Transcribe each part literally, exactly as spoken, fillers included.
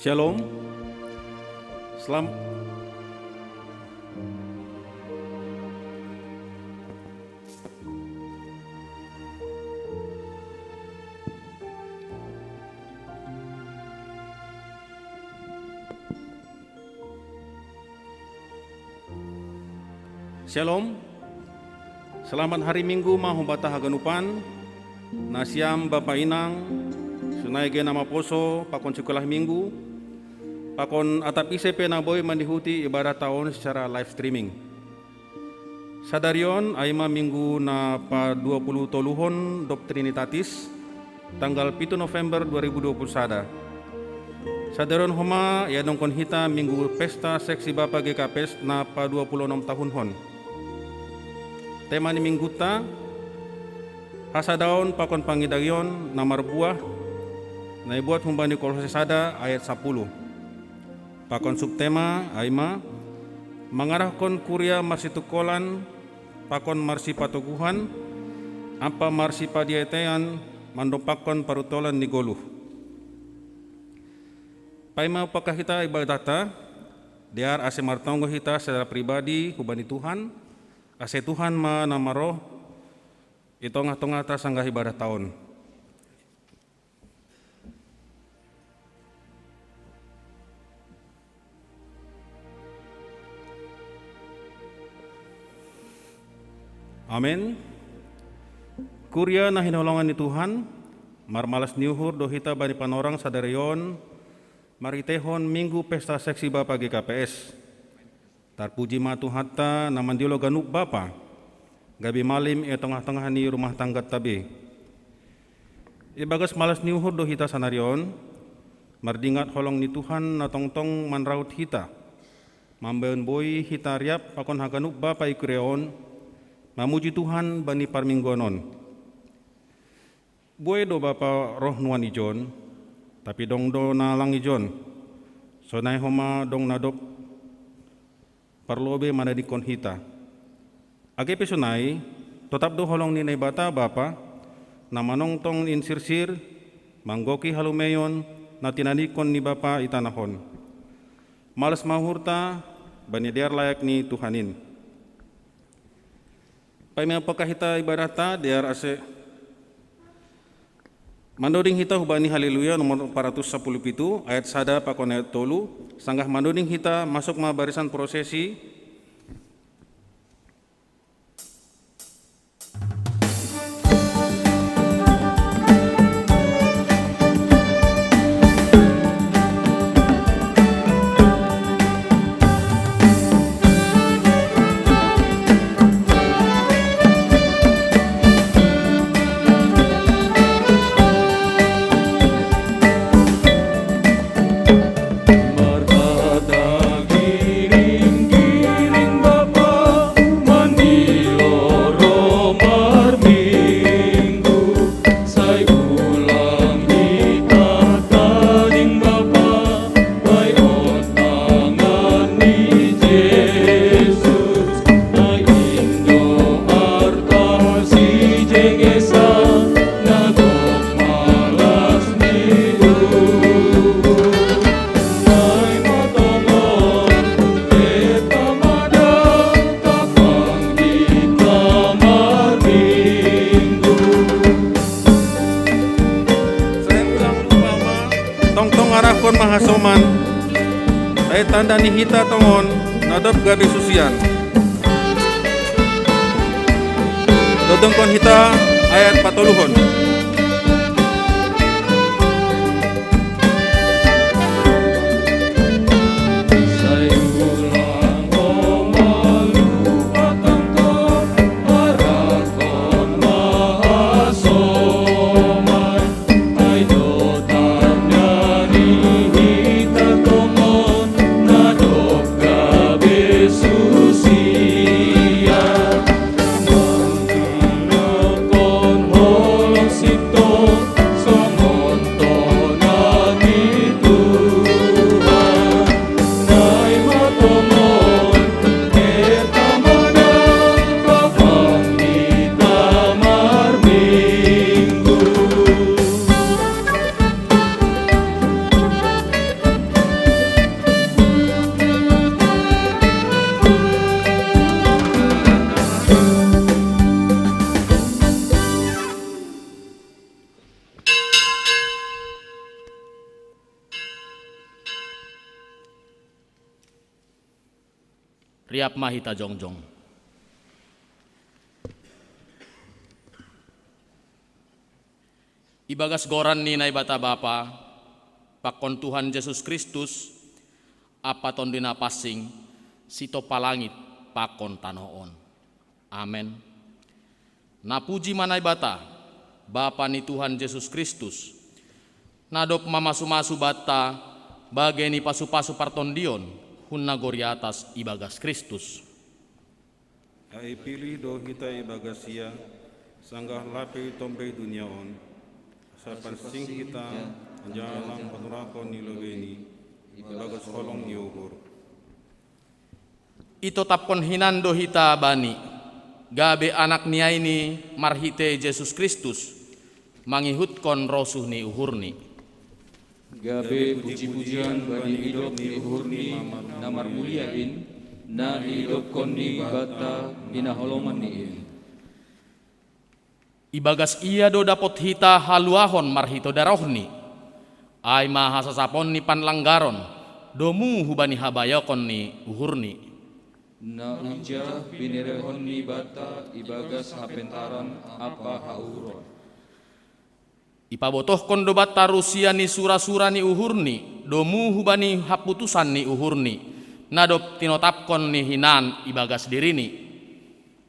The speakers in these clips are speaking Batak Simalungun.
Shalom. Selam. Shalom. Selamat hari Minggu ma humbata haganupan. Na siam bapa inang, sonai ge na maposo pakon sikolah Minggu, pakon atap ise pe na boi mandihuti ibadah ta on secara live streaming. Sadari on ai ma Minggu na padua puluh toluhon dob Trinitatis, tanggal pitu November dua ribu dua puluh sada. Sadari on homa iadongkon hita Minggu Pesta Seksi Bapa G K P S na padua puluh onom tahunhon. Tema ni Mingguta: Hasadaon pakon pangidagion na marbuah, na ibuat humbani Kolose sada ayat sapuluh. Pakon subtema ai ma: Mangarahkon kuria marsitungkolan pakon marsipatoguhan ampa marsipadiatean mandompakkon parutolan ni goluh. Paima umpaka hita ibadahta, dear ase martonggo hita secara pribadi hubani Tuhan, ase Tuhan ma na maroh i tongah-tongahta sanggah ibadahta on. Amen. Kuria na hinaholongan ni Tuhan, marmalas ni uhur do hita bani panorang sadari on, marhiteihon Minggu Pesta Seksi Bapa G K P S. Tarpuji ma Tuhanta na mandilo ganup bapa, gabe malim i tongah-tongah ni rumah tangganta be. Ibagas malas ni uhur do hita sadari on, mardingat holong ni Tuhan na tongtong manraut hita, mambahen boi hita riap pakon haganup bapa i kuria on, mamuji Tuhan bani parmingguan on. Buei do bapa roh nuan ijon, tapi dong do na lang ijon. Sonai homa dong na dob parlobei manadingkon hita. Age pe sonai, totap do holong ni Naibata Bapa, na manongtong in sirsir, manggohi halumeon na tinadingkon ni Bapa i tanah on. Malas ma uhurta bani dear layak ni Tuhan in. Paima umpaka hita ibadahta, dear ase mandoding hita hubani Haleluya nomor empat ratus sapuluh pitu, ayat sada pakon ayat tolu, sanggah mandoding hita masuk ma barisan prosesi. Marhata giring-giring Bapa, mandilo ro marminggu, sai ulang hita tading Bapa, bahenon tangan ni Jesus, na indo arta si jengesa, na gok malas ni uhur. Tongtong arahkon ma hasoman, ai tanda ni hita tongon na dob gabe susian. Dodongkon hita ayat patoluhon. Riap ma hita jongjong. Ibagas goran ni Naibata Bapa, pakon Tuhan Jesus Kristus, ampa Tonduy Napansing, sitompa langit pakon tanoh on. Amen. Napuji ma Naibata, Bapa ni Tuhan Jesus Kristus, na dob mamasu-masu banta bagei ni pasu-pasu partondion hun nagori atas ibagas Kristus. Ai pilih do hita ibagas Ia, sanggah lape i tombei dunia on, asa pansing hita, anjaha lang panurakon ni lobeiNi, ibagas holong ni uhur. Itotapkon hinan do hita Bani, gabe anak ni aini marhitei Jesus Kristus, mangihutkon rosuh ni uhurNi. Gabe puji-pujian bani idop ni uhurNi na marmulia in, na iidopkonNi banta hinaholonganNi in. Ibagas Ia do dapot hita haluahon marhitei darohNi, ai ma hasasapon ni panlanggaron, domu hubani habayokon ni uhurNi. Na unjah binerehonNi banta ibagas hapentaran ampa hauhuron. Ipabotohkon do banta rusia ni sura-sura ni uhurNi, domu hubani haputusan ni uhurNi, na dob tinotapkon ni hinan ibagas diriNi.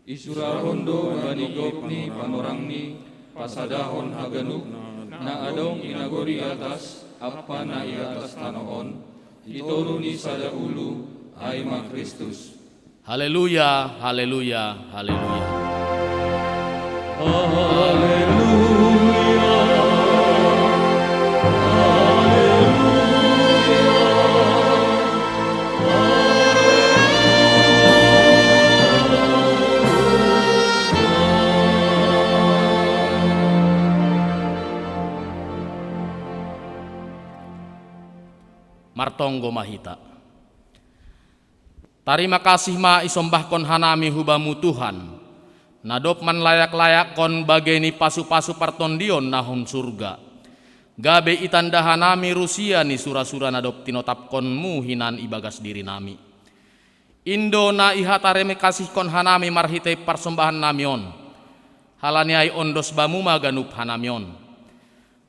Isurahon do bani gok ni panorangNi pasadahon haganup na adong i nagori atas ampa na i atas tanoh on, i toru ni sada ulu, ai ma Kristus. Haleluya, haleluya, haleluya. Haleluya. Martonggo ma hita. Tarima kasih ma isombahkon hanami hu Bamu Tuhan, na dob manlayak-layakkon bagei ni pasu-pasu partondion na hun surga, gabe itanda hanami rusia ni sura-sura na dob tinotapkonMu hinan ibagas dirinami. In do na ihatarima kasihkon hanami marhitei parsombahannami on, halani ai ondos Bamu ma ganup hanami on.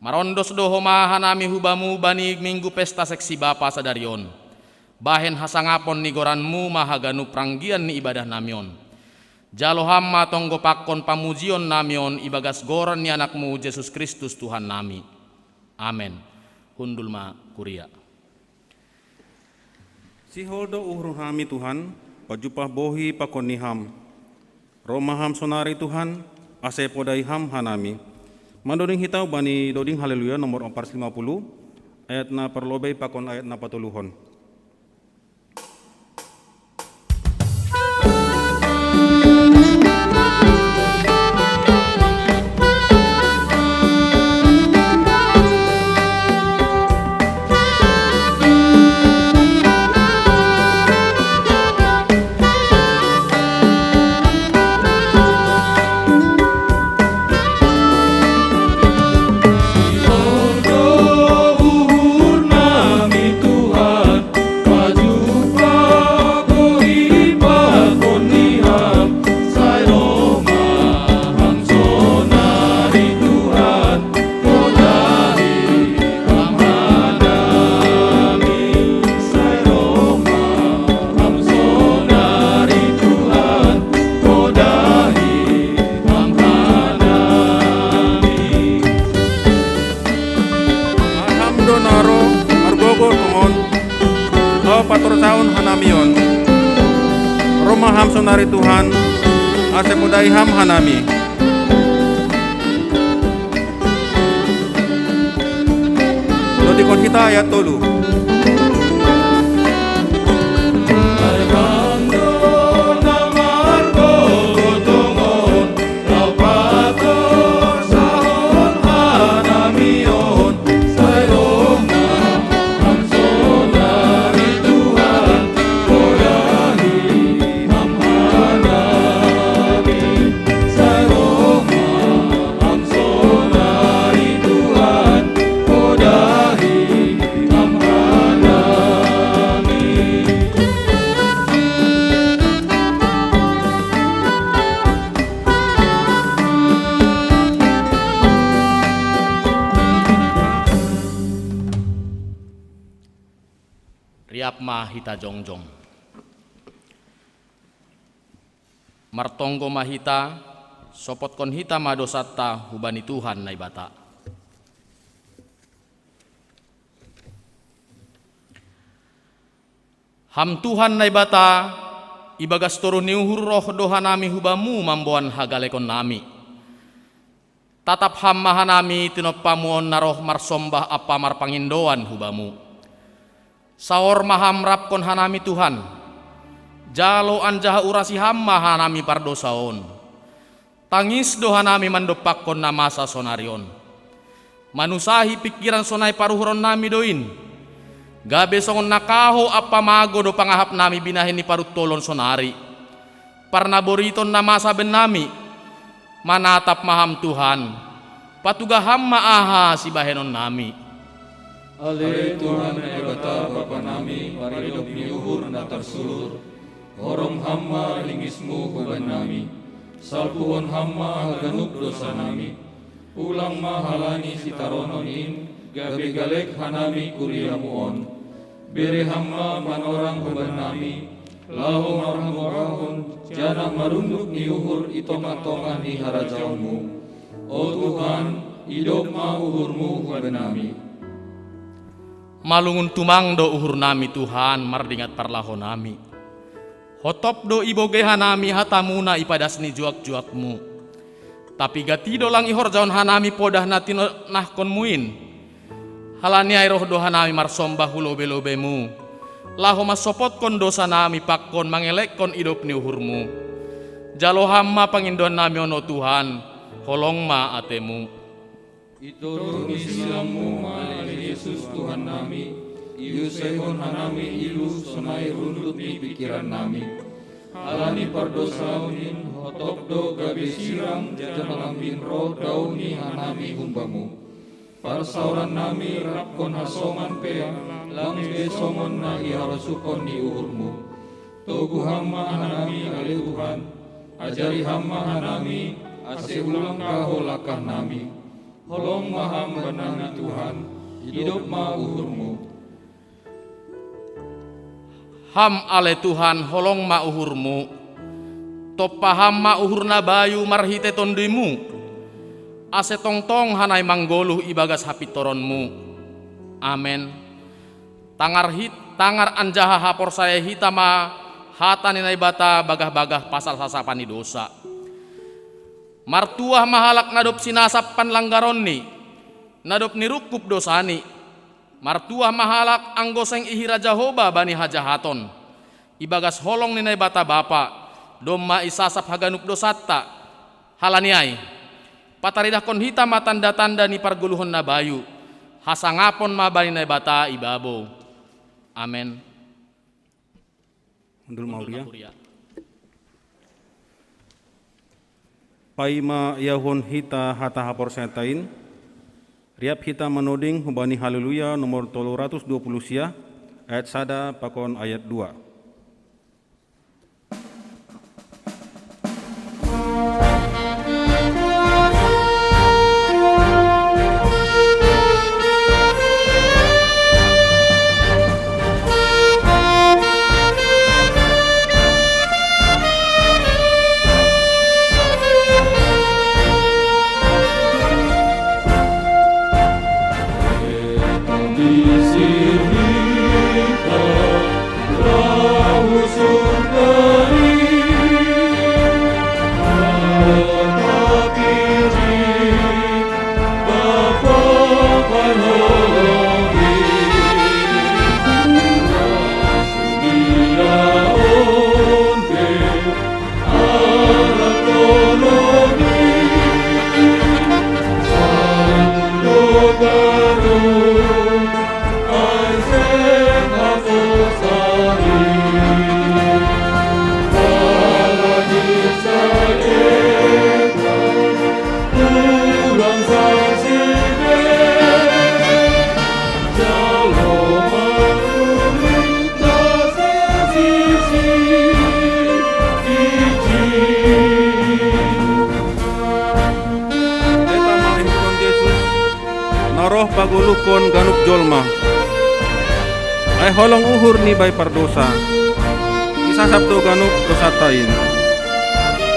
Marondos do homa hanami hu Bamu bani minggu pesta seksi Bapa sadari on. Bahen hasangapon ni goranMu ma haganup ranggian ni ibadahnami on. Jalo Ham ma tonggopakkon pamujionnami on ibagas goran ni AnakMu Jesus Kristus Tuhannami. Amen. Hundul ma kuria. Sihol do uhur hami Tuhan, pajumpah bohi pakon ni Ham. Roh ma Ham sonari Tuhan, ase podai Ham hanami. Mandoding hita bani doding Haleluya nomor opat ratus lima puluh, ayat na parlobei pakon ayat na patoluhon. Ham do na ro margogoh tongon, laho patorasahon hanami on. Roh ma Ham sonari Tuhan, ase podai Ham hanami. Dodingkon hita ayat tolu. Riap ma hita jongjong. Martonggo ma hita, sopotkon hita ma dosanta hubani Tuhan Naibata. Ham Tuhan Naibata, ibagas toruh ni uhur roh do hanami hu Bamu mamboan hagalekonnami. Tatap Ham ma hanami tinompamu on na roh marsombah ampa marpangindoan hu Bamu. Saor ma Ham rapkon hanami Tuhan. Jalo anjaha urasi Ham ma hanami pardosa on. Tangis do hanami mandompakkon na masa sonari on. Manusahi pingkiran sonai paruhuronnami do in. Gabe songon na kaho ampa mago do pangahapnami binahen ni paruntolon sonari. Parnaboriton na masa bennami. Manatap ma Ham Tuhan. Patuga Ham ma aha sibahenonnami. Ale Tuhan Naibata Bapanami, paridop ni uhur na tarsulur, horong Ham ma lingisMu hubannami, salpuhon Ham ma haganup dosanami. Ulang ma halani sitaronon in, gabe galek hanami kuriaMu on. Bere Ham ma panorang hubannami, laho marhamuahon, janah marunduk ni uhur i tongah-tongah ni harajaonMu. O Tuhan, idop ma uhurMu hubannami. Malungun tumang do uhurnami Tuhan mardingat parlahonami. Hotop do ibogei hanami hataMu na ipadas ni juak-juakMu. Tapi gati do lang ihorjahon hanami podah na tinonahkonMu in. Halani ai roh do hanami marsombah hu lobei-lobeiMu, laho mansopotkon dosanami pakon mangelekkon idop ni uhurMu. Jalo Ham ma pangindoannami on, o Tuhan, holong ma ateMu. I toruh ni silamMu ma ale Jesus Tuhannami, iuseihon hanami ilu sonai rundut ni pingkirannami. Halani pardosaon in hotop do gabe sirang janah lambin roh dao ni hanami humbaMu. Parsaorannami rapkon hasoman pe lang be songon na iharosuhon ni uhurMu. Togu Ham ma hanami ale Tuhan, ajari Ham ma hanami, ase ulang kaho langkahnami. Holong ma Ham bannami Tuhan, idop ma uhurMu. Ham ale Tuhan, holong ma uhurMu. Tompa Ham ma uhur na bayu marhitei TonduyMu, ase tongtong hanai manggoluh ibagas hapintoronMu. Amen. Tangar hit, tangar anjaha haporsayai hita ma hata ni Naibata bagah-bagah pasal sasapa ni dosa. Martuah ma halak na dob sinasap panlanggaronni, na dob nirungkub dosani. Martuah ma halak anggo seng ihira Jahowa bani hajahaton. Ibagas holong ni Naibata Bapa, domma isasap haganup dosanta. Halani ai, pataridahkon hita ma tanda-tanda ni pargoluhon na bayu, hasangapon ma bani Naibata ibabo. Amen. Hundul ma huria. Paima iahon hita hata haporsayaanta in, riap hita manoding hubani Haleluya nomor tolu ratus dua puluh sia, ayat sada pakon ayat dua. Heta ma ihuthon Jesus, na roh pagoluhkon ganup jolma. Ai holong uhur ni bai pardosa, i sasap do ganup dosanta in.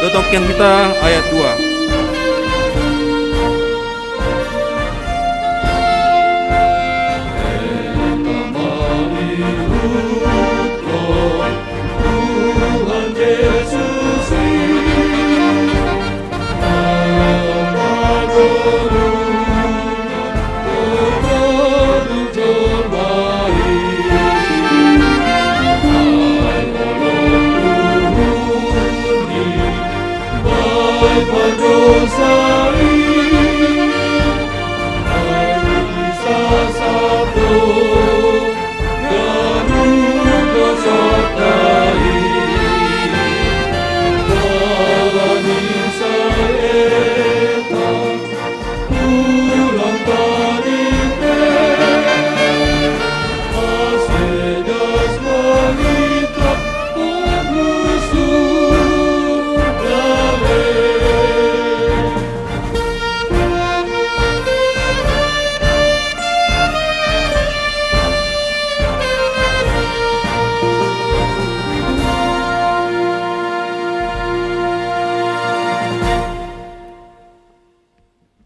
Dotong kian hita ayat dua.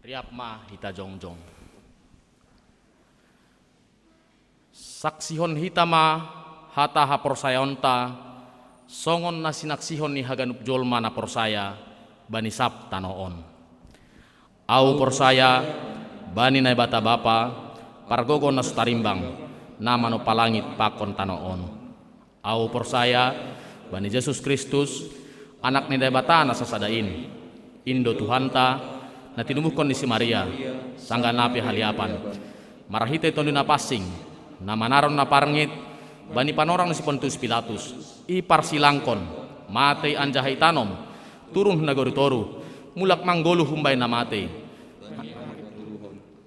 Riap ma hita jongjong. Saksihon hita ma hata haporsayaonta, songon na sinaksihon ni haganup jolma na porsaya bani sab tano on. Ahu porsaya bani Naibata Bapa, pargogo na so tarimbang, na manompa langit pakon tano on. Ahu porsaya bani Jesus Kristus, Anak ni Naibata na sasada in, in do Tuhanta, na tinubuhkon ni si Maria, sanggah na pe haliapan, marhitei Tonduy Napansing, na manaron na parngit bani panorang ni si Pontius Pilatus, iparsilangkon, matei anjaha itanom, turun hu nagori toruh, mulak manggoluh humbani na matei,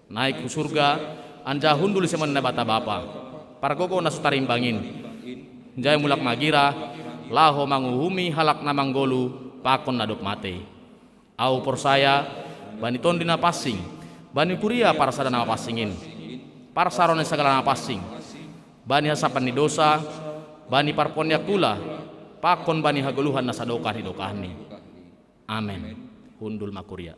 naik hu surga, anjaha hundul di siamun ni Naibata Bapa, pargogo na so tarimbang in, jai mulak magira, laho manguhumi halak na manggoluh pakon na dob matei. Ahu porsaya bani Tonduy Napansing, bani kuria parsada na mapansing in, parsaroan ni sagala na pansing, bani hasapan ni dosa, bani parponiangkula, pakon bani hagoluhan na sadokah ni dokahni. Amen. Hundul ma kuria.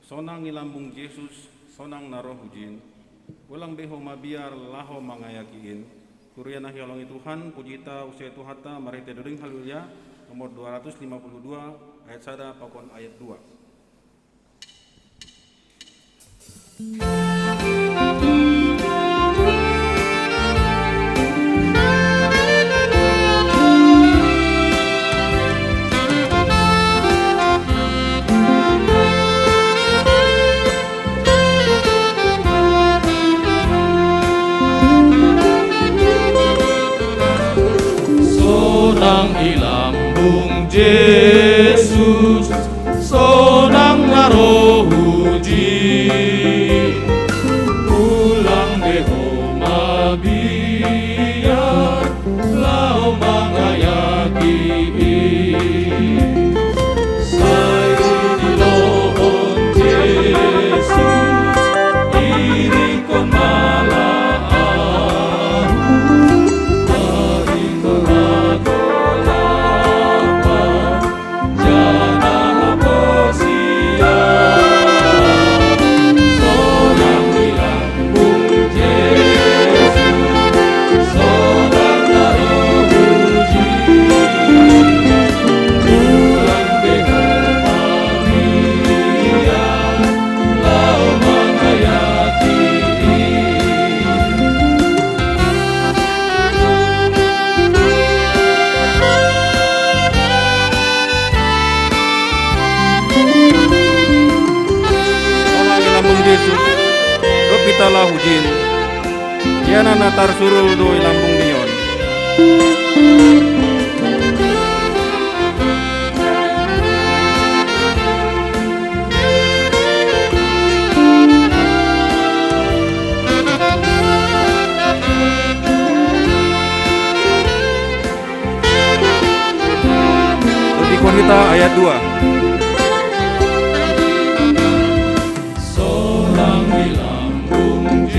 Sonang i lambung Jesus, sonang na ro hujin, ulang be ho mabiar laho mangayaki in. Kuria na hiholongi Tuhan, puji hita use Tuhanta marhitei doding haleluya, nomor dua ratus lima puluh dua, ayat sada pakon ayat dua. Sonang i lambung Jesus, sonang na ro hujin, ulang be ho mabiar laho mangayaki i. Sai dilohon Jesus, iringkon ma la ahu, maringkon rajo lapar, jana posia. Sonang i lambung Jesus, sonang na ro hujin, ulang be ho mabiar laho mangayaki i. Sonang i lambung Jesus, dob hita laho hujin, ianan na tarsurul do i lambungni on. Ikon hita ayat dua. Sonang i lambung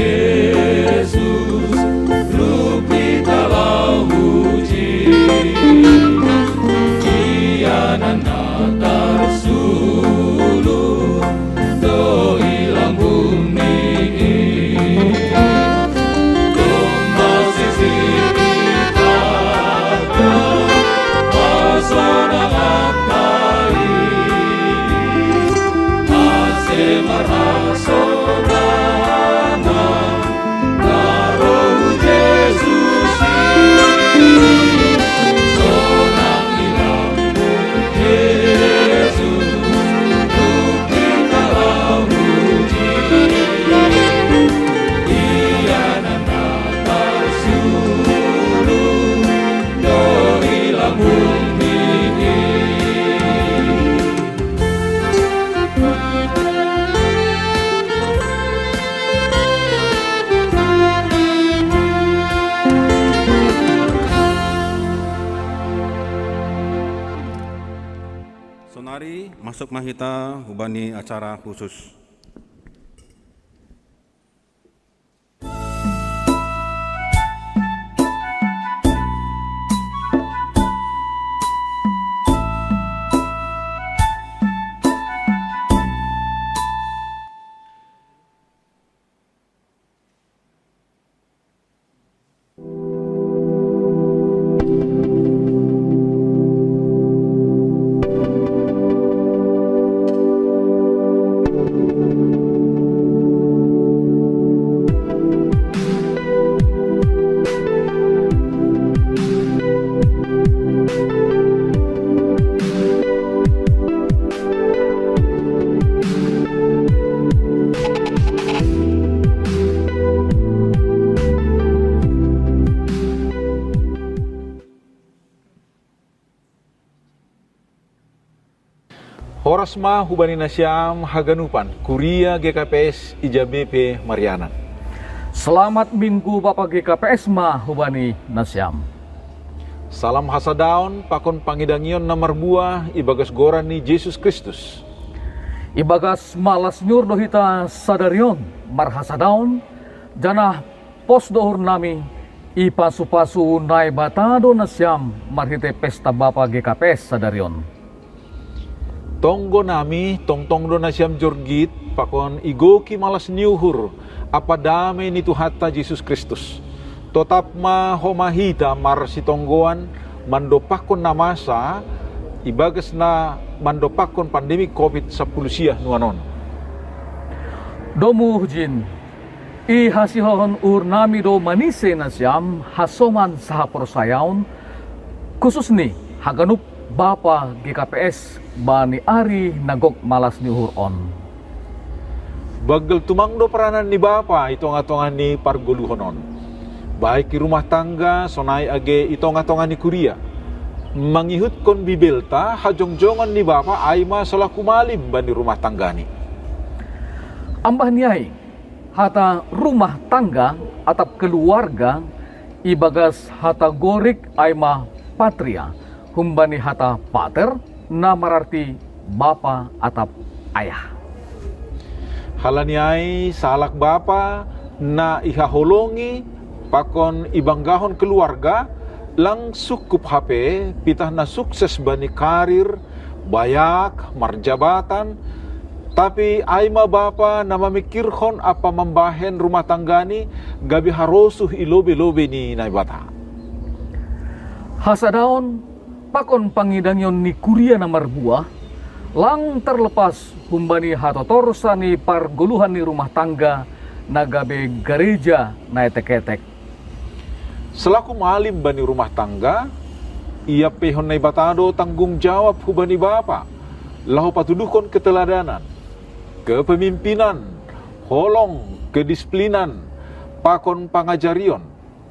Mari masuk ma hita hubani acara khusus. Horas ma hubani nasiam haganupan, kuria G K P S ija be pe marianan. Selamat Minggu Bapa G K P S ma hubani nasiam. Salam hasadaon pakon pangidangion na marbuah ibagas goran ni Jesus Kristus. Ibagas malas ni uhur do hita sadarion marhasadaon, janah pos do uhur nami, ipasu-pasu Naibata do nasiam marhitei pesta Bapa G K P S sadarion. Tonggo nami, tongtong do nasiam jorgit pakon igoki malas ni uhur ampa damei ni Tuhanta Jesus Kristus. Totap ma homa hita marsitonggoan mandompakkon na masa ibagas na mandompakkon pandemi covid sampulu sia nuan on. Domu hujin, ihasihohon uhur nami do manise nasiam hasoman sahaporsayaon, khususni haganup Bapa G K P S bani ari na gok malas ni uhur on. Banggal tumang do peranan ni Bapa i tongah-tongah ni pargoluhon on, baik i rumah tangga sonai age i tongah-tongah ni kuria. Mangihutkon Bibelta, hajongjongon ni Bapa ai ma solaku malim bani rumah tanggani. Ambah ni ai, hata rumah tangga atap keluarga ibagas hata Gorik ai ma patria, humbani hata pater, na mararti bapa atap ayah. Halani ai, sahalak bapa na ihaholongi pakon ibanggahon keluarga, lang sungkup hape pitah na sukses bani karir, bayak, marjabatan, tapi ai ma bapa na mamingkirhon ampa mambahen rumah tanggani gabe harosuh i lobei-lobei ni Naibata. Hasadaon pakon pangidangion ni kuria na marbuah, lang terlepas humbani hatotorsa ni pargoluhan ni rumah tangga na gabe gareja na etek-etek. Selaku malim bani rumah tangga, iampeihon Naibata do tanggung jawab hubani bapa, laho patuduhkon keteladanan, kepemimpinan, holong, kedisiplinan, pakon pangajarion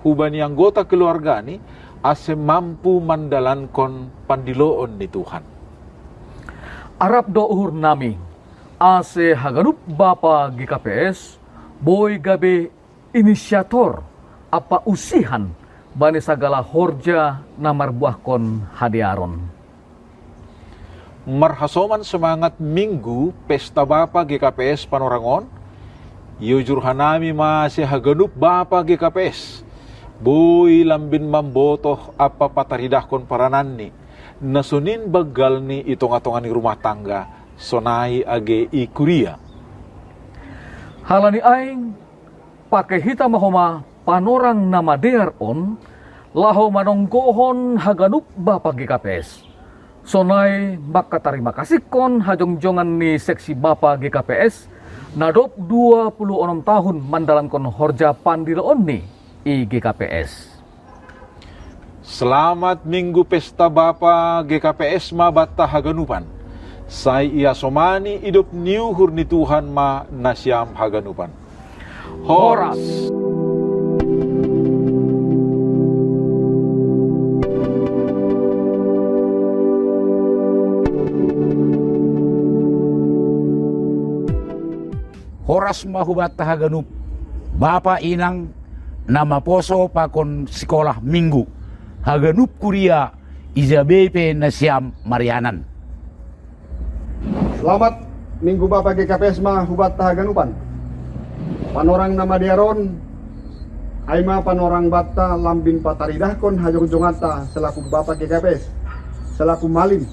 hubani anggota keluargani, ase mampu mandalankon pandiloon ni Tuhan. Arap do uhur nami, ase haganup bapa G K P S boi gabe inisiator ampa usihan bani sagala horja na marbuahkon hadearon. Marhasoman semangat Minggu Pesta Bapa G K P S panorang on, iujur hanami ma ase haganup bapa G K P S boi lambin mambotoh ampa pataridahkon parananni, na sonin banggalni i tongah-tongah ni rumah tangga, sonai age i kuria. Halani ai, pake hita ma homa panorang na madear on, laho manonggohon haganup bapa G K P S. Sonai mangkatarima kasihkon hajongjongan ni seksi bapa G K P S, na dob dua puluh onom tahun mandalankon horja pandiloonni i G K P S. Selamat Minggu Pesta Bapa G K P S ma banta haganupan. Sai iasomani idop ni uhur ni Tuhan ma nasiam haganupan. Horas. Horas ma hubanta haganup, bapa inang, na maposo pakon sikolah Minggu, haganup kuria, ija be pe nasiam marianan. Selamat Minggu Bapa G K P S ma hubatta haganupan. Panorang na madear on, ai ma panorang batta lambin pataridahkon hajongjonganta selaku Bapa G K P S, selaku malim,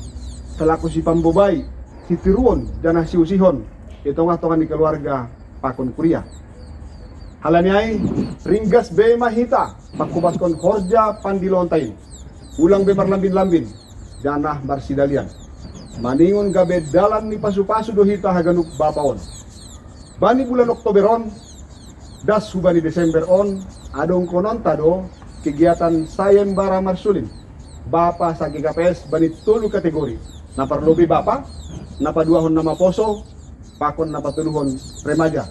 selaku sipambobai, sitiruon, janah siusihon di tongah-tongah ni keluarga pakon kuria. Halani ai, ringgas be ma hita mangkobaskon horja pandiloonta in. Ulang be marlambin-lambin, janah marsidalian. Maningon gabe dalan ni pasu-pasu do hita haganup bapa on. Bani bulan Oktober on, das hubani Desember on, adongkononta do kegiatan Sayembara Marsulin Bapa sa-G K P S bani tolu kategori, na parlobei bapa, na paduahon na maposo, pakon na patoluhon remaja.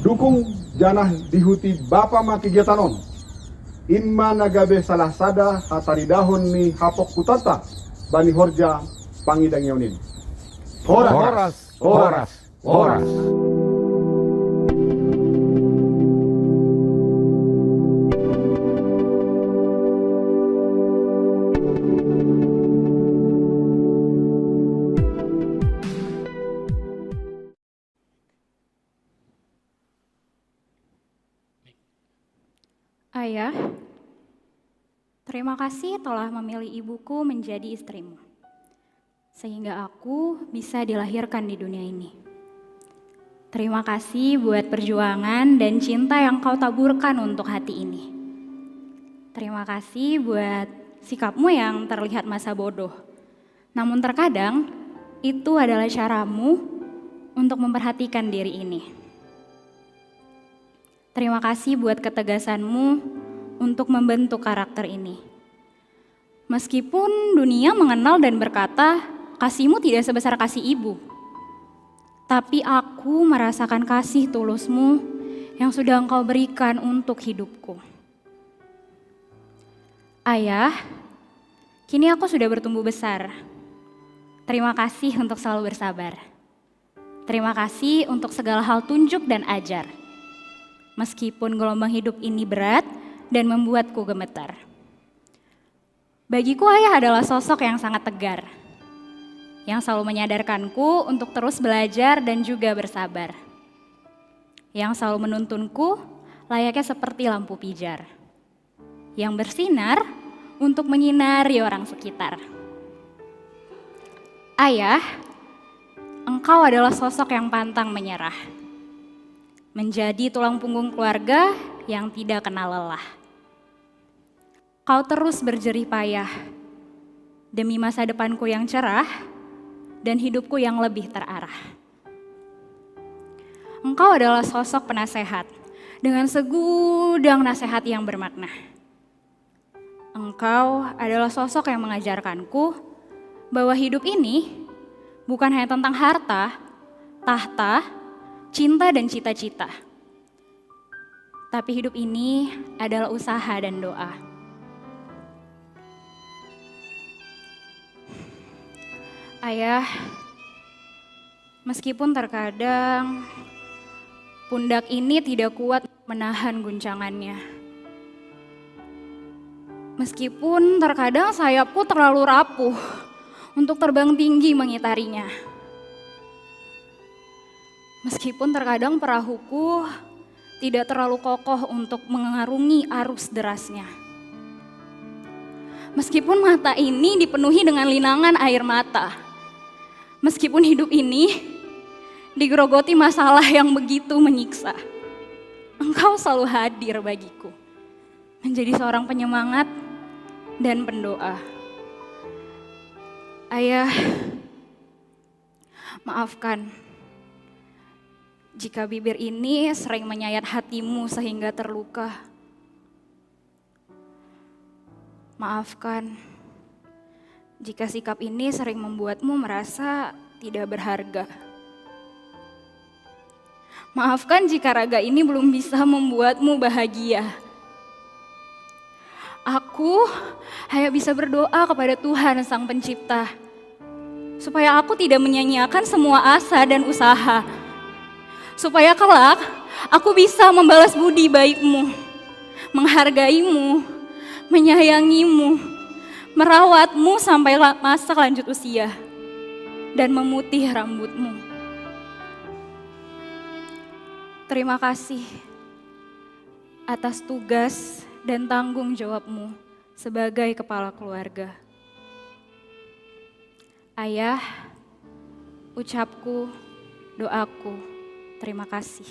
Dukung janah dihuti bapa ma kegiatan on. In ma na gabe salah sada hataridahon ni hapokkutanta bani horja pangidangion in. Horas. Horas. Horas. Horas. Ayah, terima kasih telah memilih ibuku menjadi istrimu, sehingga aku bisa dilahirkan di dunia ini. Terima kasih buat perjuangan dan cinta yang kau taburkan untuk hati ini. Terima kasih buat sikapmu yang terlihat masa bodoh. Namun terkadang, itu adalah caramu untuk memperhatikan diri ini. Terima kasih buat ketegasanmu untuk membentuk karakter ini. Meskipun dunia mengenal dan berkata, kasihmu tidak sebesar kasih ibu. Tapi aku merasakan kasih tulusmu yang sudah engkau berikan untuk hidupku. Ayah, kini aku sudah bertumbuh besar. Terima kasih untuk selalu bersabar. Terima kasih untuk segala hal tunjuk dan ajar. Meskipun gelombang hidup ini berat dan membuatku gemetar. Bagiku ayah adalah sosok yang sangat tegar, yang selalu menyadarkanku untuk terus belajar dan juga bersabar. Yang selalu menuntunku layaknya seperti lampu pijar yang bersinar untuk menyinari orang sekitar. Ayah, engkau adalah sosok yang pantang menyerah. Menjadi tulang punggung keluarga yang tidak kenal lelah. Kau terus berjerih payah demi masa depanku yang cerah dan hidupku yang lebih terarah. Engkau adalah sosok penasehat dengan segudang nasihat yang bermakna. Engkau adalah sosok yang mengajarkanku bahwa hidup ini bukan hanya tentang harta, tahta, cinta, dan cita-cita. Tapi hidup ini adalah usaha dan doa. Ayah, meskipun terkadang pundak ini tidak kuat menahan guncangannya. Meskipun terkadang sayapku terlalu rapuh untuk terbang tinggi mengitarinya. Meskipun terkadang perahuku tidak terlalu kokoh untuk mengarungi arus derasnya. Meskipun mata ini dipenuhi dengan linangan air mata. Meskipun hidup ini digerogoti masalah yang begitu menyiksa. Engkau selalu hadir bagiku. Menjadi seorang penyemangat dan pendoa. Ayah, maafkan jika bibir ini sering menyayat hatimu sehingga terluka. Maafkan jika sikap ini sering membuatmu merasa tidak berharga. Maafkan jika raga ini belum bisa membuatmu bahagia. Aku hanya bisa berdoa kepada Tuhan Sang Pencipta, supaya aku tidak menyanyiakan semua asa dan usaha. Supaya kelak aku bisa membalas budi baikmu, menghargaimu, menyayangimu, merawatmu sampai la- masa lanjut usia. dan memutih rambutmu. Terima kasih atas tugas dan tanggung jawabmu sebagai kepala keluarga. Ayah, ucapku, doaku, terima kasih.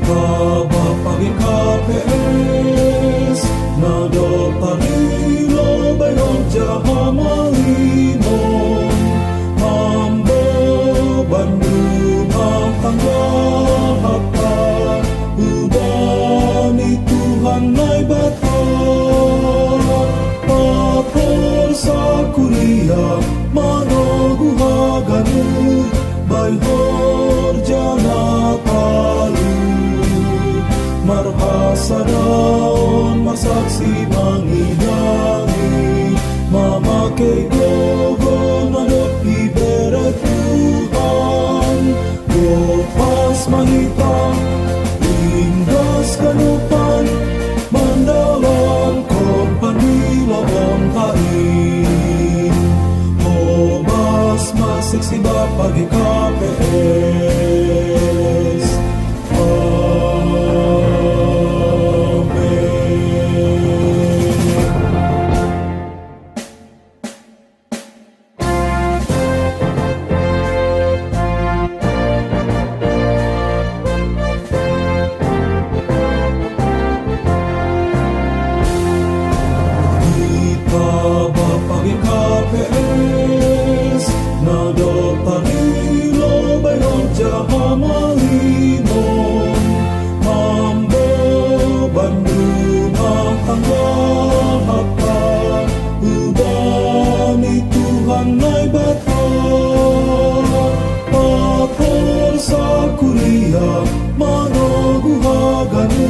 Kita bapa G K P S, nado parilo bayon jaha malimon, mambo bandu matangga hata, ubani Tuhan Naibata, paporsa kuria manogu haganu, bai horjana talu. Marhasadaon, marsaksi mangidangi, mamakei gogo na dob ibere Tuhan. Gopas ma hita, inggas ganupan, mandalan kompani lobonta in. Hobas ma seksi bapa G K P S. Amen. Kita bapa G K P S, nado parilo bayon jaha malimon, mambo bandu matangga hata, ubani Tuhan Naibata, paporsa kuria manogu haganu,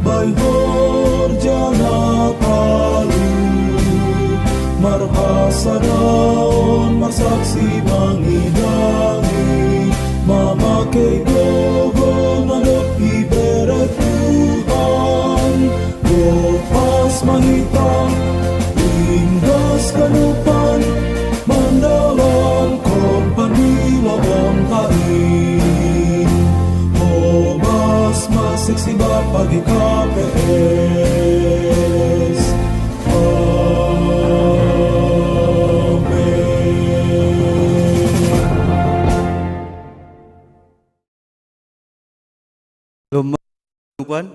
bai horjana talu. Marhasadaon, marsaksi mangidangi, mamakei gogo na dob ibere Tuhan. Gopas ma hita, inggas ganupan, mandalan kompani lobonta in. Hobas ma seksi bapa G K P S. Amen. Shalom, Tuhan.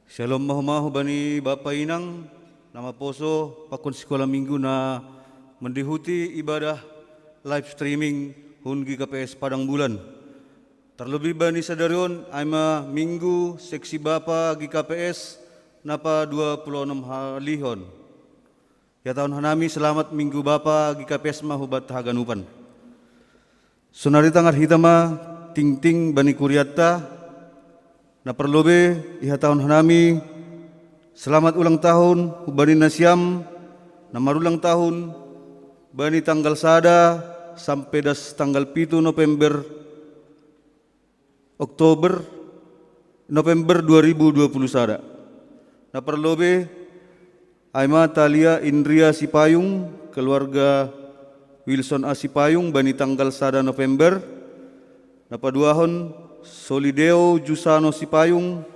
Shalom mahu-mahu bani bapa inang na maposo pakon sikola minggu na mandihuti ibadah live streaming hun G K P S Padang Bulan. Tarlobih bani sadari on, ai ma minggu seksi bapa G K P S na padua puluh onom halihon. Ihatahon hanami selamat minggu bapa G K P S ma hubanta haganupan. Sonari tangar hita ma tingting bani kurianta. Na parlobei ihatahon hanami selamat ulang tahun hubani nasiam na marulang tahun bani tanggal sada sampe das tanggal pitu November, Oktober, November dua ribu dua puluh sada. Na parlobei ai ma Talia Indria Sipayung, keluarga Wilson A Sipayung, bani tanggal sada November. Na paduahon Solideo Jusano Sipayung,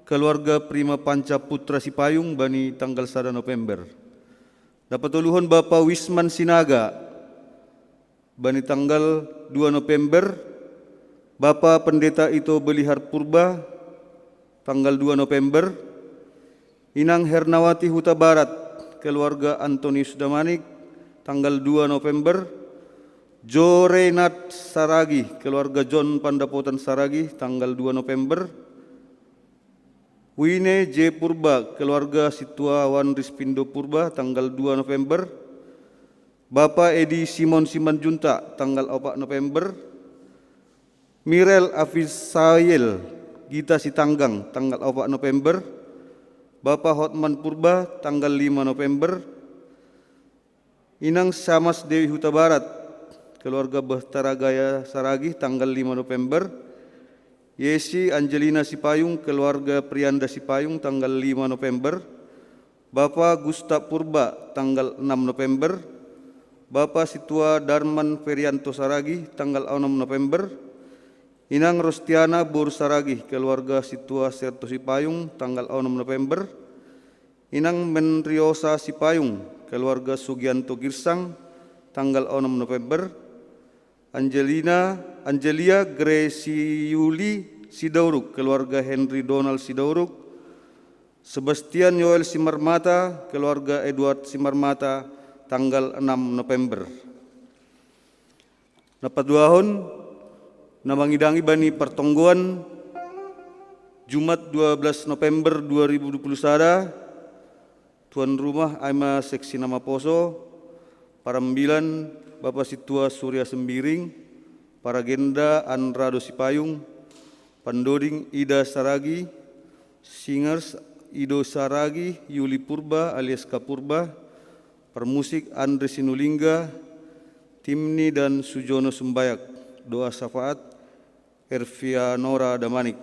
keluarga Prima Panca Putra Sipayung, bani tanggal sada November. Na patoluhon Bapa Wisman Sinaga, bani tanggal dua November. Bapa Pendeta Ito Belihar Purba, tanggal dua November. Inang Hernawati Huta Barat, keluarga Antonius Damanik, tanggal dua November. Jo Renat Saragih, keluarga John Pandapotan Saragih, tanggal dua November. Wine J Purba, keluarga Situawan Rispindo Purba, tanggal dua November. Bapa Edi Simon Simanjuntak tanggal opat November, Mirel Afisael Gita Sitanggang tanggal opat November, Bapa Hotman Purba tanggal lima November, Inang Samas Dewi Huta Barat, keluarga Bahtara Gaya Saragih tanggal lima November, Yesi Angelina Sipayung, keluarga Prianda Sipayung tanggal lima November, Bapa Gusta Purba tanggal enam November, Bapa Situa Darman Ferianto Saragih tanggal onom November, Inang Rostiana Boru Saragih, keluarga Situa Serto Sipayung tanggal onom November, Inang Menriosa Sipayung, keluarga Sugianto Girsang tanggal onom November, Angelina Angelia Graciuli Sidauruk, keluarga Henry Donald Sidauruk, Sebastian Yoel Simarmata, keluarga Edward Simarmata tanggal enam November. Napaduahon, namangidangi bani partonggoan Jumat dua belas November dua ribu dua puluh sada, tuan rumah aima seksi nama poso, parambilan Bapa Situa Surya Sembiring, paragenda Anrado Sipayung, pandoding Ida Saragi, singers Ido Saragi, Yuli Purba alias Kapurba, parmusik Andre Sinulingga, Timni dan Sujono Sumbayak, doa syafaat Ervianora Damanik.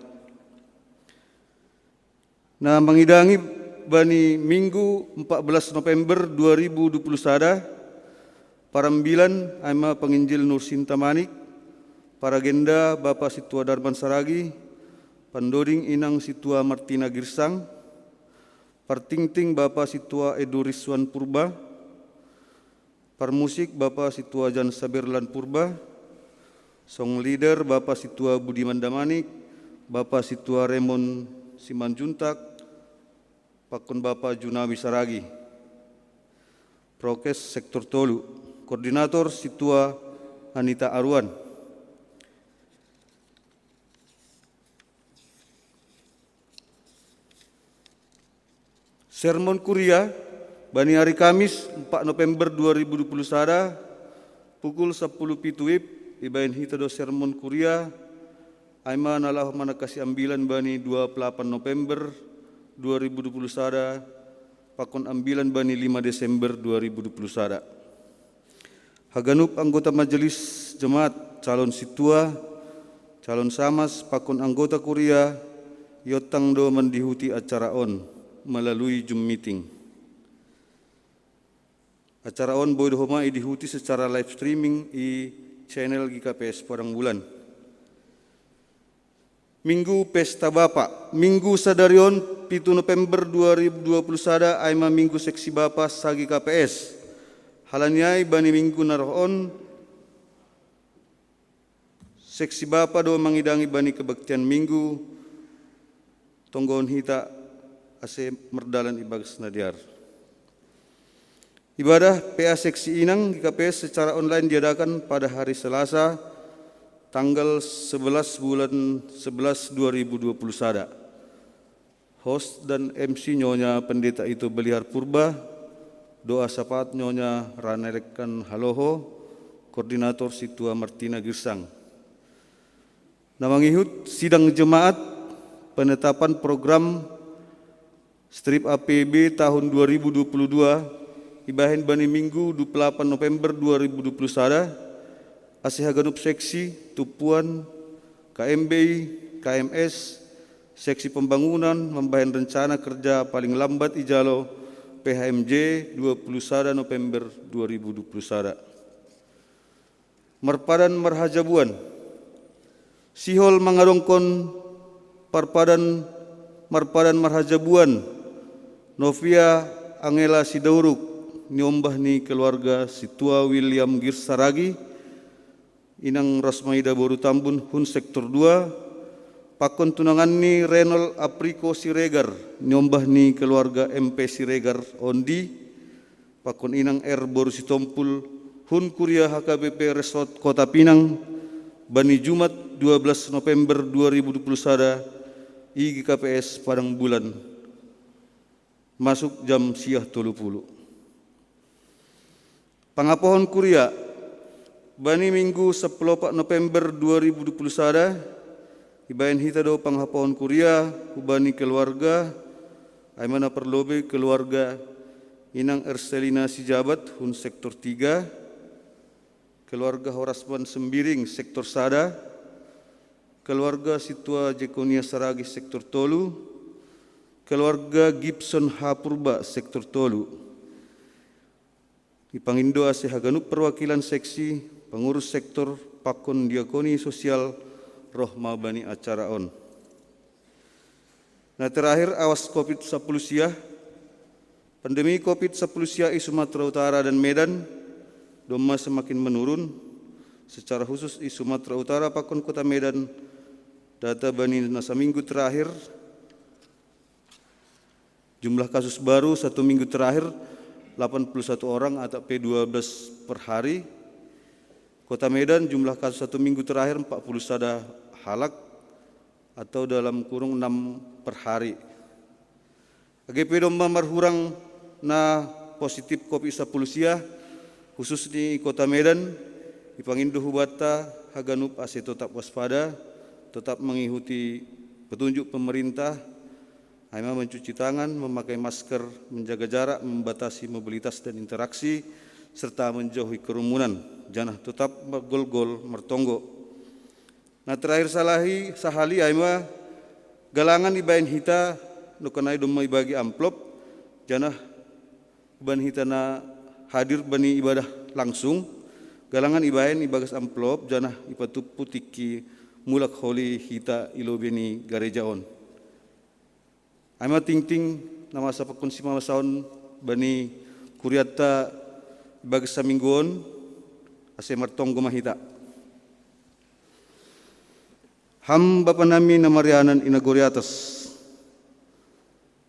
Namangidangi bani Minggu empat belas November dua ribu dua puluh sada, parambilan aima panginjil Nursinta Manik, paragenda Bapa Situa Darman Saragi, pandoding Inang Situa Martina Girsang, partingting Bapa Situa Edu Rizwan Purba, parmusik Bapa Situa Jan Saberlan Purba, song leader Bapa Situa Budiman Damanik, Bapa Situa Remon Simanjuntak, pakon Bapa Junawi Saragi. Prokes sektor tolu, koordinator Situa Anita Aruan. Sermon Kuria bani hari Kamis empat November dua ribu dua puluh sada, pukul sepuluh pitu wib, ibaen hita do sermon Kuria, aima na laho manangkasi ambilan bani dua puluh delapan November dua ribu dua puluh sada, pakon ambilan bani lima Desember dua ribu dua puluh sada. Haganup anggota majelis jemaat, calon situa, calon samas, pakon anggota kuria, iontang do mandihuti acara on melalui Zoom meeting. Acara on boi do homa idihuti secara live streaming i channel G K P S Padang Bulan. Minggu Pesta Bapa. Minggu sadari on, pitu November dua ribu dua puluh sada, aima Minggu Seksi Bapa sa-G K P S. Halani ai bani minggu na roh on, Seksi Bapa do mangidangi bani kebaktian Minggu, tonggohon hita ase mardalan ibagas na dear. Ibadah P A Seksi Inang G K P S secara online diadakan pada hari Selasa, tanggal sebelas bulan sebelas dua ribu dua puluh sada. Host dan M C Nyonya Pendeta Ito Beliar Purba, doa syafaat Nyonya Ranelekkan Haloho, koordinator Situa Martina Girsang. Na mangihut sidang jemaat penetapan program strip A P B tahun dua ribu dua puluh dua, ibahen bani Minggu dua puluh delapan November dua ribu dua puluh sada, ase haganup seksi, tumpuan, K M B I, K M S, seksi pembangunan mambahen rencana kerja paling lambat ijalo P H M J dua puluh sada November dua ribu dua puluh sada. Marpadan marhajabuan. Sihol mangadongkon parpadan, marpadan marhajabuan Novia Angela Sidauruk, niombah ni keluarga Situa William Girsaragi, Inang Rosmaida Boru Tambun hun sektor dua, pakon tunangan ni Renol Apriko Siregar, niombah ni keluarga M P Siregar Ondi, pakon Inang R Boru Sitompul, hun kuria H K B P Resort Kota Pinang, bani Jumat dua belas November dua ribu dua puluh sada, i G K P S Padang Bulan, masuk jam siah tolu puluh. Pangapohon kuria. Bani Minggu sapuluh opat November dua ribu dua puluh sada, ibaen hita do pangapohon kuria hubani keluarga, ai ma na parlobei keluarga Inang Erselina Sijabat hun sektor tiga, keluarga Horasman Sembiring sektor sada, keluarga Situa Jekonia Saragih sektor tolu, keluarga Gibson Hapurba sektor tolu. Ipangindo ase haganup perwakilan seksi, pengurus sektor, pakon diakoni sosial roh ma bani acara on. Na terakhir, awas covid sapuluh sia. Pandemi covid sapuluh sia i Sumatera Utara dan Medan domma semakin menurun. Secara khusus i Sumatera Utara pakon Kota Medan, data bani na saminggu terakhir, jumlah kasus baru satu minggu terakhir delapan puluh satu orang atau P dua belas per hari. Kota Medan, jumlah kasus satu minggu terakhir empat puluh sada halak atau dalam kurung enam per hari. Age pe domma marhurang na positif covid sapuluh sia, khusus ni Kota Medan, ipangindo hubanta haganup ase totap waspada, totap mengikuti petunjuk pemerintah, ai ma mencuci tangan, memakai masker, menjaga jarak, membatasi mobilitas dan interaksi, serta menjauhi kerumunan, janah totap margolgol martonggo. Na terakhir salahi, sahali ai ma galangan ibaen hita, nongkan ai domma ibagi amplop, janah ibaen hita na hadir bani ibadah langsung, galangan ibaen ibagas amplop, janah ipatumpu tingki mulak holi hita i lobei ni gareja on. Ai ma tingting na masa pakon simamasaon bani kurianta ibagas saminggu on, ase martonggo ma hita. Ham Bapa nami na marianan i nagori atas,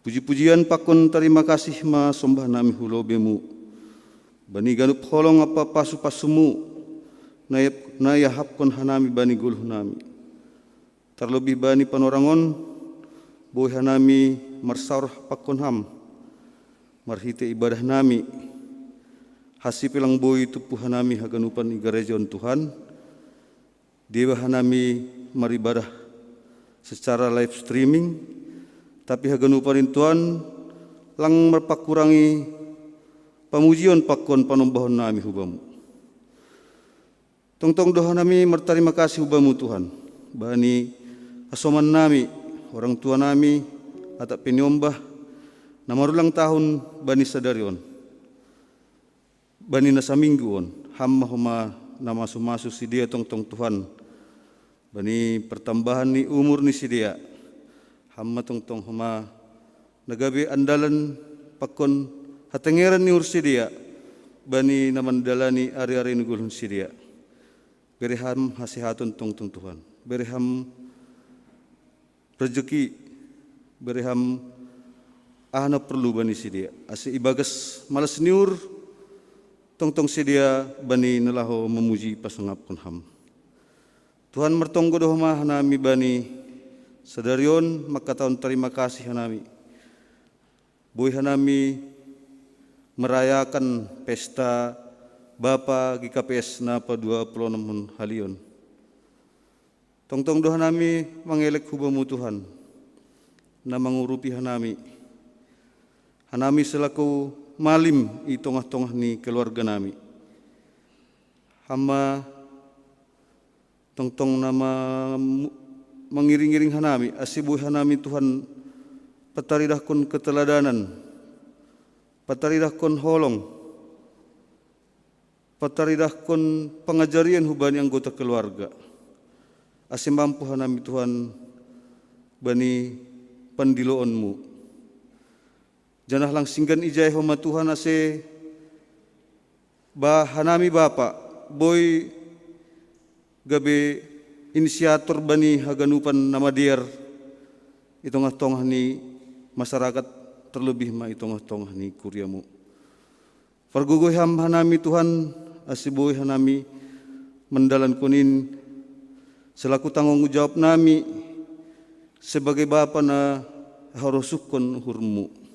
puji-pujian pakon tarima kasih ma sombah nami hu lobeimu, bani ganup holong ampa pasu-pasumu, na iahapkon hanami bani goluh nami. Tarlobih bani panorang on, boi hanami marsaor pakon ham, marhitei ibadah nami, hasi pe lang boi tumpu hanami haganupan i gareja on Tuhan, deba hanami maribadah secara live streaming, tapi haganupan in Tuhan lang marpakurangi pamujion pakon panombahon nami hu Bamu. Tongtong do hanami martarima kasih hu Bamu Tuhan, bani hasoman nami, orang tua nami, atap pe niombah, na marulang tahun bani sadari on. Bani na saminggu on, ham ma homa na masu-masu sidea tongtong Tuhan, bani pertambahan ni umur ni sidea, ham ma tongtong homa na gabe andalan pakon hatengeran ni uhur sidea, bani na mandalani ari-ari ni goluh ni sidea. Bere ham hasehaton tongtong Tuhan, bere ham rejeki, bere ham aha na perlu bani sidea, ase ibagas malas ni uhur tongtong sidea bani na laho mamuji pasangapkon ham. Tuhan, martonggo do homa hanami bani sadari on mangkatahon tarima kasih hanami. Boi hanami merayakan pesta Bapa G K P S na paduapuluh onom halion. Tongtong do hanami mangelek hu Bamu Tuhan, na mangurupi hanami, hanami selaku malim i tongah-tongah ni keluarga nami. Ham ma tongtong na mangiring-iring hanami, ase boi hanami Tuhan pataridahkon keteladanan, pataridahkon holong, pataridahkon pangajarion hubani anggota keluarga, ase mampu hanami Tuhan bani pandiloonMu. Janah lang singgan ijai homa Tuhan ase ba hanami Bapa, boi gabe inisiator bani haganupan na madear i tongah-tongah ni masyarakat, terlebih ma i tongah-tongah ni kuriaMu. Pargogoi ham hanami Tuhan, ase boi hanami mandalankon in selaku tanggung jawab nami sebagai bapa na harosuhkon uhurMu.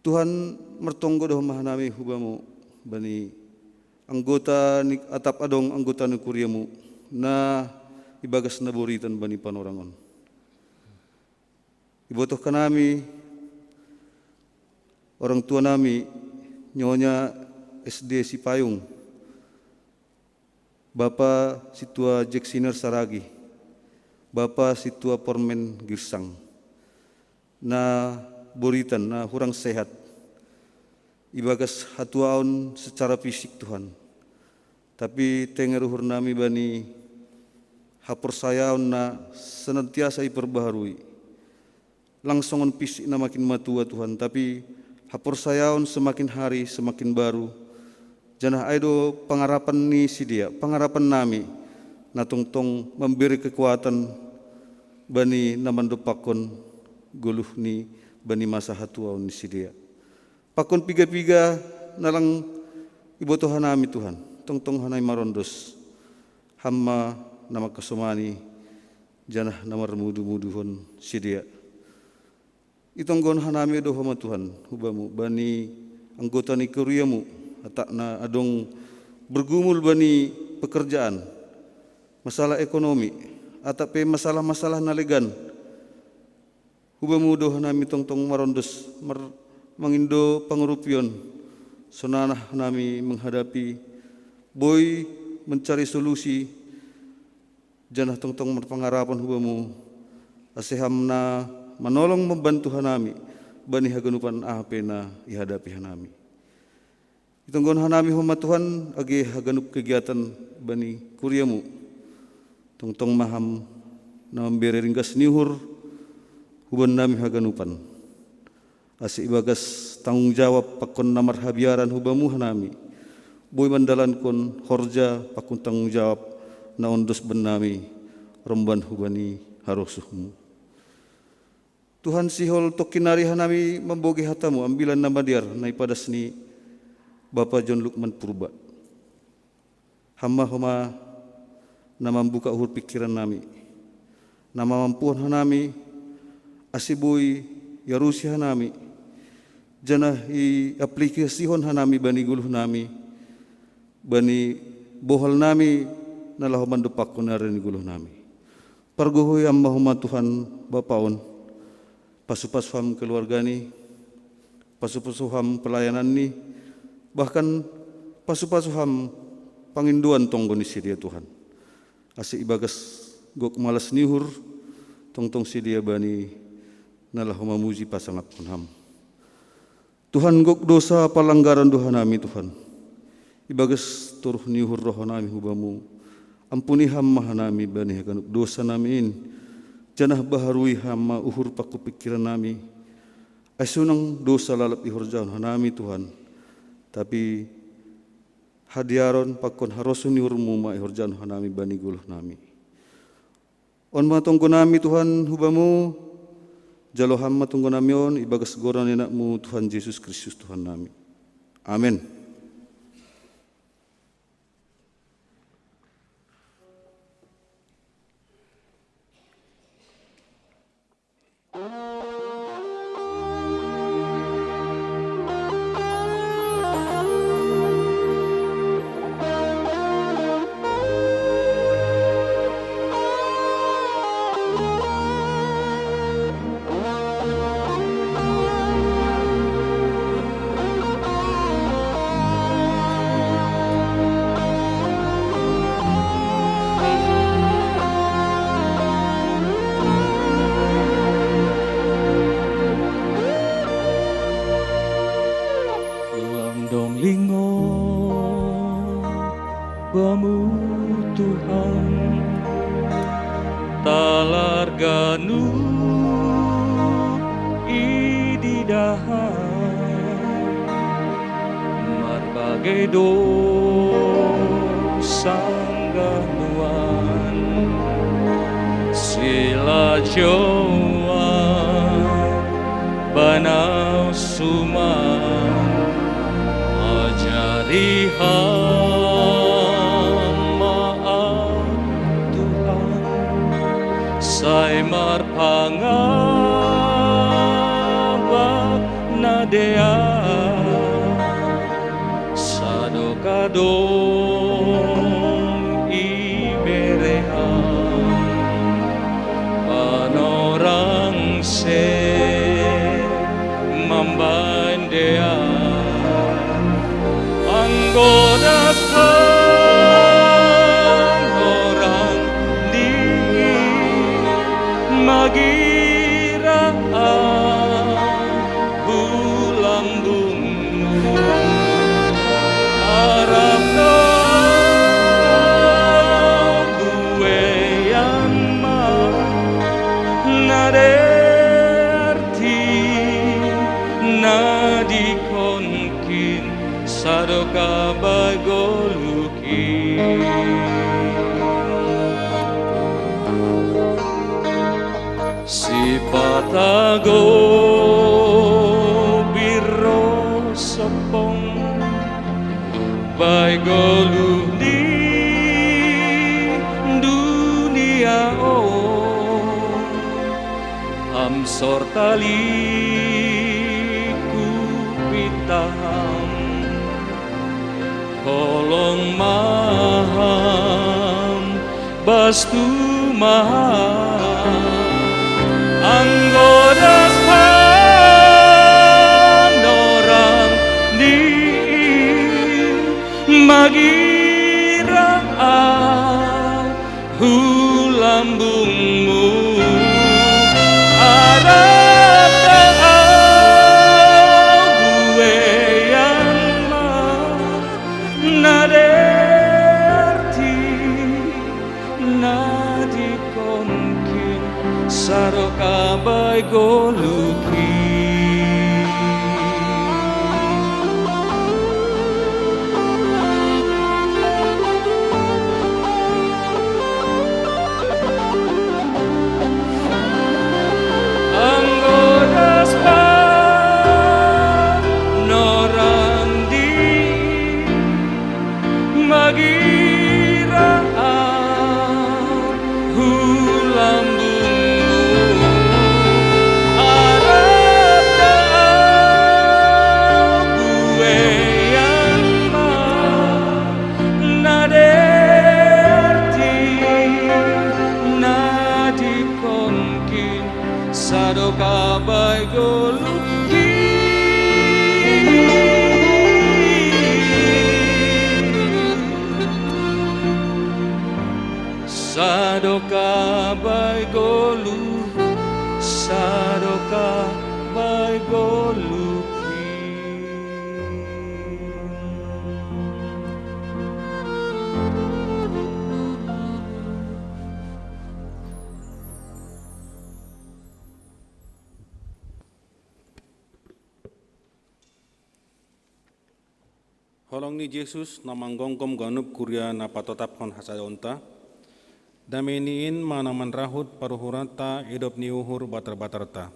Tuhan, martonggo do homa hanami hu Bamu, bani anggota ni atap adong anggota ni kuriamu na ibagas na boritan bani panorang on. Ibotoh kanami orang tua nami, Nyonya S D Sipayung, Bapa Situa Jeksiner Saragi, Bapa Situa Pormen Girsang, na boritan na hurang sehat ibagas hatuaon secara fisik Tuhan. Tapi tenger uhur nami bani haporsayaon na senantiasa iperbaharui. Lang songon fisik na makin matua Tuhan, tapi haporsayaon semakin hari semakin baru. Janah ai do pangarapan ni sidea, pangarapan nami, na tongtong mambere kekuatan bani na mandompakkon goluhni bani masa hatuaon ni sidea. Pakon piga-piga na lang ibotoh hanami Tuhan, tongtong hanami marondos, Ham ma na mangkasomani, janah na marmudu-muduhon sidea. Itonggon hanami do homa Tuhan, hubamu bani anggota ni kuriamu, atak na adong bergumul bani pekerjaan, masalah ekonomi, atap pe masalah-masalah na legan. Hubamu do hanami tongtong marondos mar mangindo pangurupion, sonanah hanami menghadapi, boi mencari solusi, janah tongtong marpangarapon hubamu, ase ham na manolong mambantu hanami bani haganupan aha pe na ihadapi hanami. Itonggon hanami homa Tuhan age haganup kegiatan bani kuriamu. Tongtong ma ham na mambere ringgas ni uhur huban nami haganupan. Ase ibagas tanggung jawab pakon na marhabiaran hubamu hanami, boi mandalankon horja pakon tanggung jawab na ondos bannami romban hubani harosuhmu. Tuhan, sihol tongkin nari hanami mambogei hatamu ambilan na madear na ipadas ni Bapa John Lukman Purba. Ham ma homa na mambuka uhur pingkiran nami, na mamampuhon hanami, ase boi iarusi hanami, janah iaplikasihon hanami bani goluh nami, bani bohal nami na laho mandompakkon ari ni goluh nami. Pargohoi Ham ma homa Tuhan Bapa on, pasu-pasu Ham keluargani, pasu-pasu Ham pelayananni, bahkan pasu-pasu Ham pangindoan tonggo ni sidea Tuhan. Ase ibagas gok malas ni uhur, tongtong sidea bani na laho mamuji pasangapkon Ham. Tuhan, gok dosa palanggaran do hanami Tuhan. Ibagas toruh ni uhur rohanami hubamu, ampuni Ham ma hanami bani haganup dosa nami in, janah baharui Ham ma uhur pakon pingkiran nami. Ai sonang dosa lalap ihorjahon hanami Tuhan, tapi hadearon pakon harosuh ni uhurmu ma ihorjahon hanami bani goluh nami. On ma tonggo nami Tuhan hubamu, jalo Ham ma tonggo nami on ibagas goran ni AnakMu Tuhan Jesus Kristus Tuhan nami. Amen. Lam dong lingo Bamu Tuhan, talar ganup ididahan, marbagei do sangganuan, silajouan banau suman, ajari Ham ma au Tuhan, sai marpangabak na dear, Dong iberehang panorang se mambandea anggoda panorang di magira Hulambungmu arap no bueyan ma na derti na dikonkin sadoka bai goluki. Sipata go birro sopong bai goluh di dunia o, am sortali kupitaham. Holong maham bastu maham anggoda panorang di magira Hulambungmu arap au bueyan ma na derti na dikonkin sadoka bai goluki. Anggoda panorang di magira au Hulambungmu arap au bueyan ma na derti na dikonkin sadoka bai goluhki. Sadoka bai goluh, sadoka bai goluhki. Holong ni Jesus na manggomgom ganup kuria na patotapkon hasadaonta. Dame ni in ma na manrahut paruhuranta idop ni uhur batar-batarta.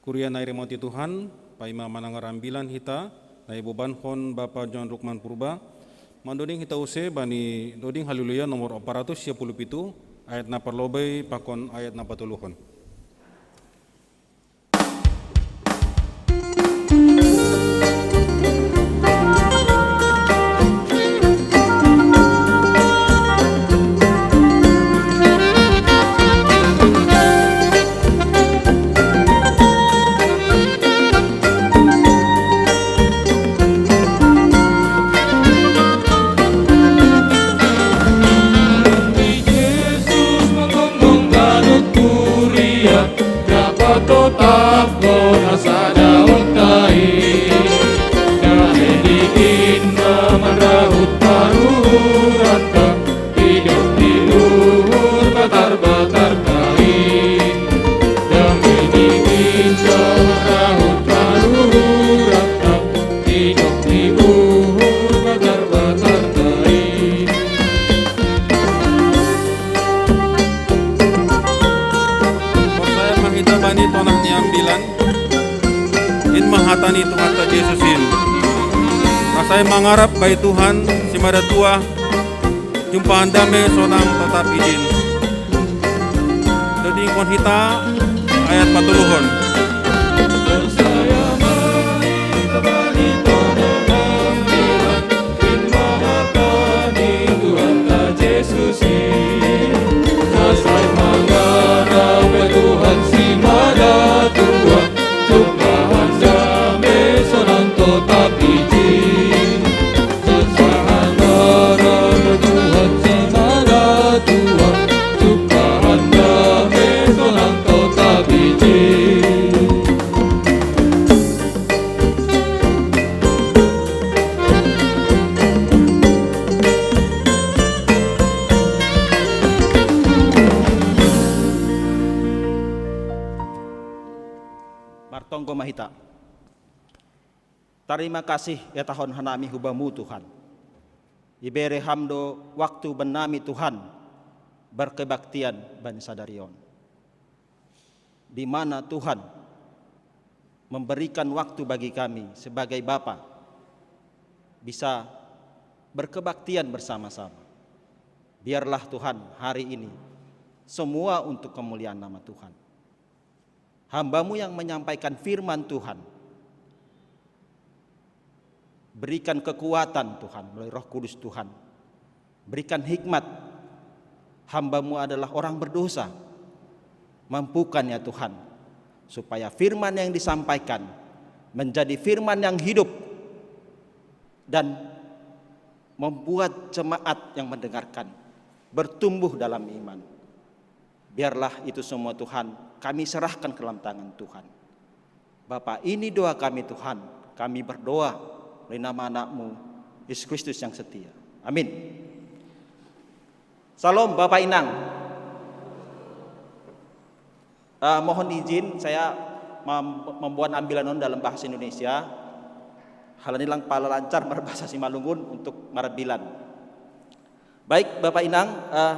Kuria na irimoti Tuhan, paima manangar ambilan hita na ibobankon Bapa John Lukman Purba, mandoding hita use bani doding Haleluya nomor opat ratus sia puluh pitu, ayat na parlobei pakon ayat na patoluhon. Ni Jesus manggomgom ganup kuria, na patotapkon hasadaonta i. Dame ni in ma manrahut paruhuranta idop ni uhur batar-batarta i. Dame ni in ma manrahut paruhuranta idop ni uhur batar-batarta i. Porsaya ma hita bani tonah ni ambilan, in ma hata ni Tuhanta Jesus in. Rasai mangarap bai Tuhan, simada tua, jumpahon dame sonang totap idin. Dodingkon hita ayat patoluhon. Porsaya ma hita bani tonah ni ambilan, in ma Tonggo mahita. Tarima kasih ya tahun hanami hubamu Tuhan. Ibere hamdo waktu benami Tuhan berkebaktian bani sadarion. Di mana Tuhan memberikan waktu bagi kami sebagai Bapa bisa berkebaktian bersama-sama. Biarlah Tuhan hari ini semua untuk kemuliaan nama Tuhan. Hambamu yang menyampaikan firman Tuhan. Berikan kekuatan Tuhan melalui Roh Kudus Tuhan. Berikan hikmat. Hambamu adalah orang berdosa. Mampukan ya Tuhan, supaya firman yang disampaikan menjadi firman yang hidup dan membuat jemaat yang mendengarkan bertumbuh dalam iman. Biarlah itu semua Tuhan kami serahkan ke dalam tangan Tuhan. Bapa, ini doa kami Tuhan, kami berdoa oleh nama anakmu Yesus Kristus yang setia. Amin. Salam Bapak Inang. Uh, mohon izin saya membuat ambilan dalam bahasa Indonesia. Halanilang pala lancar berbahasa Simalungun untuk marbilan. Baik Bapak Inang, uh,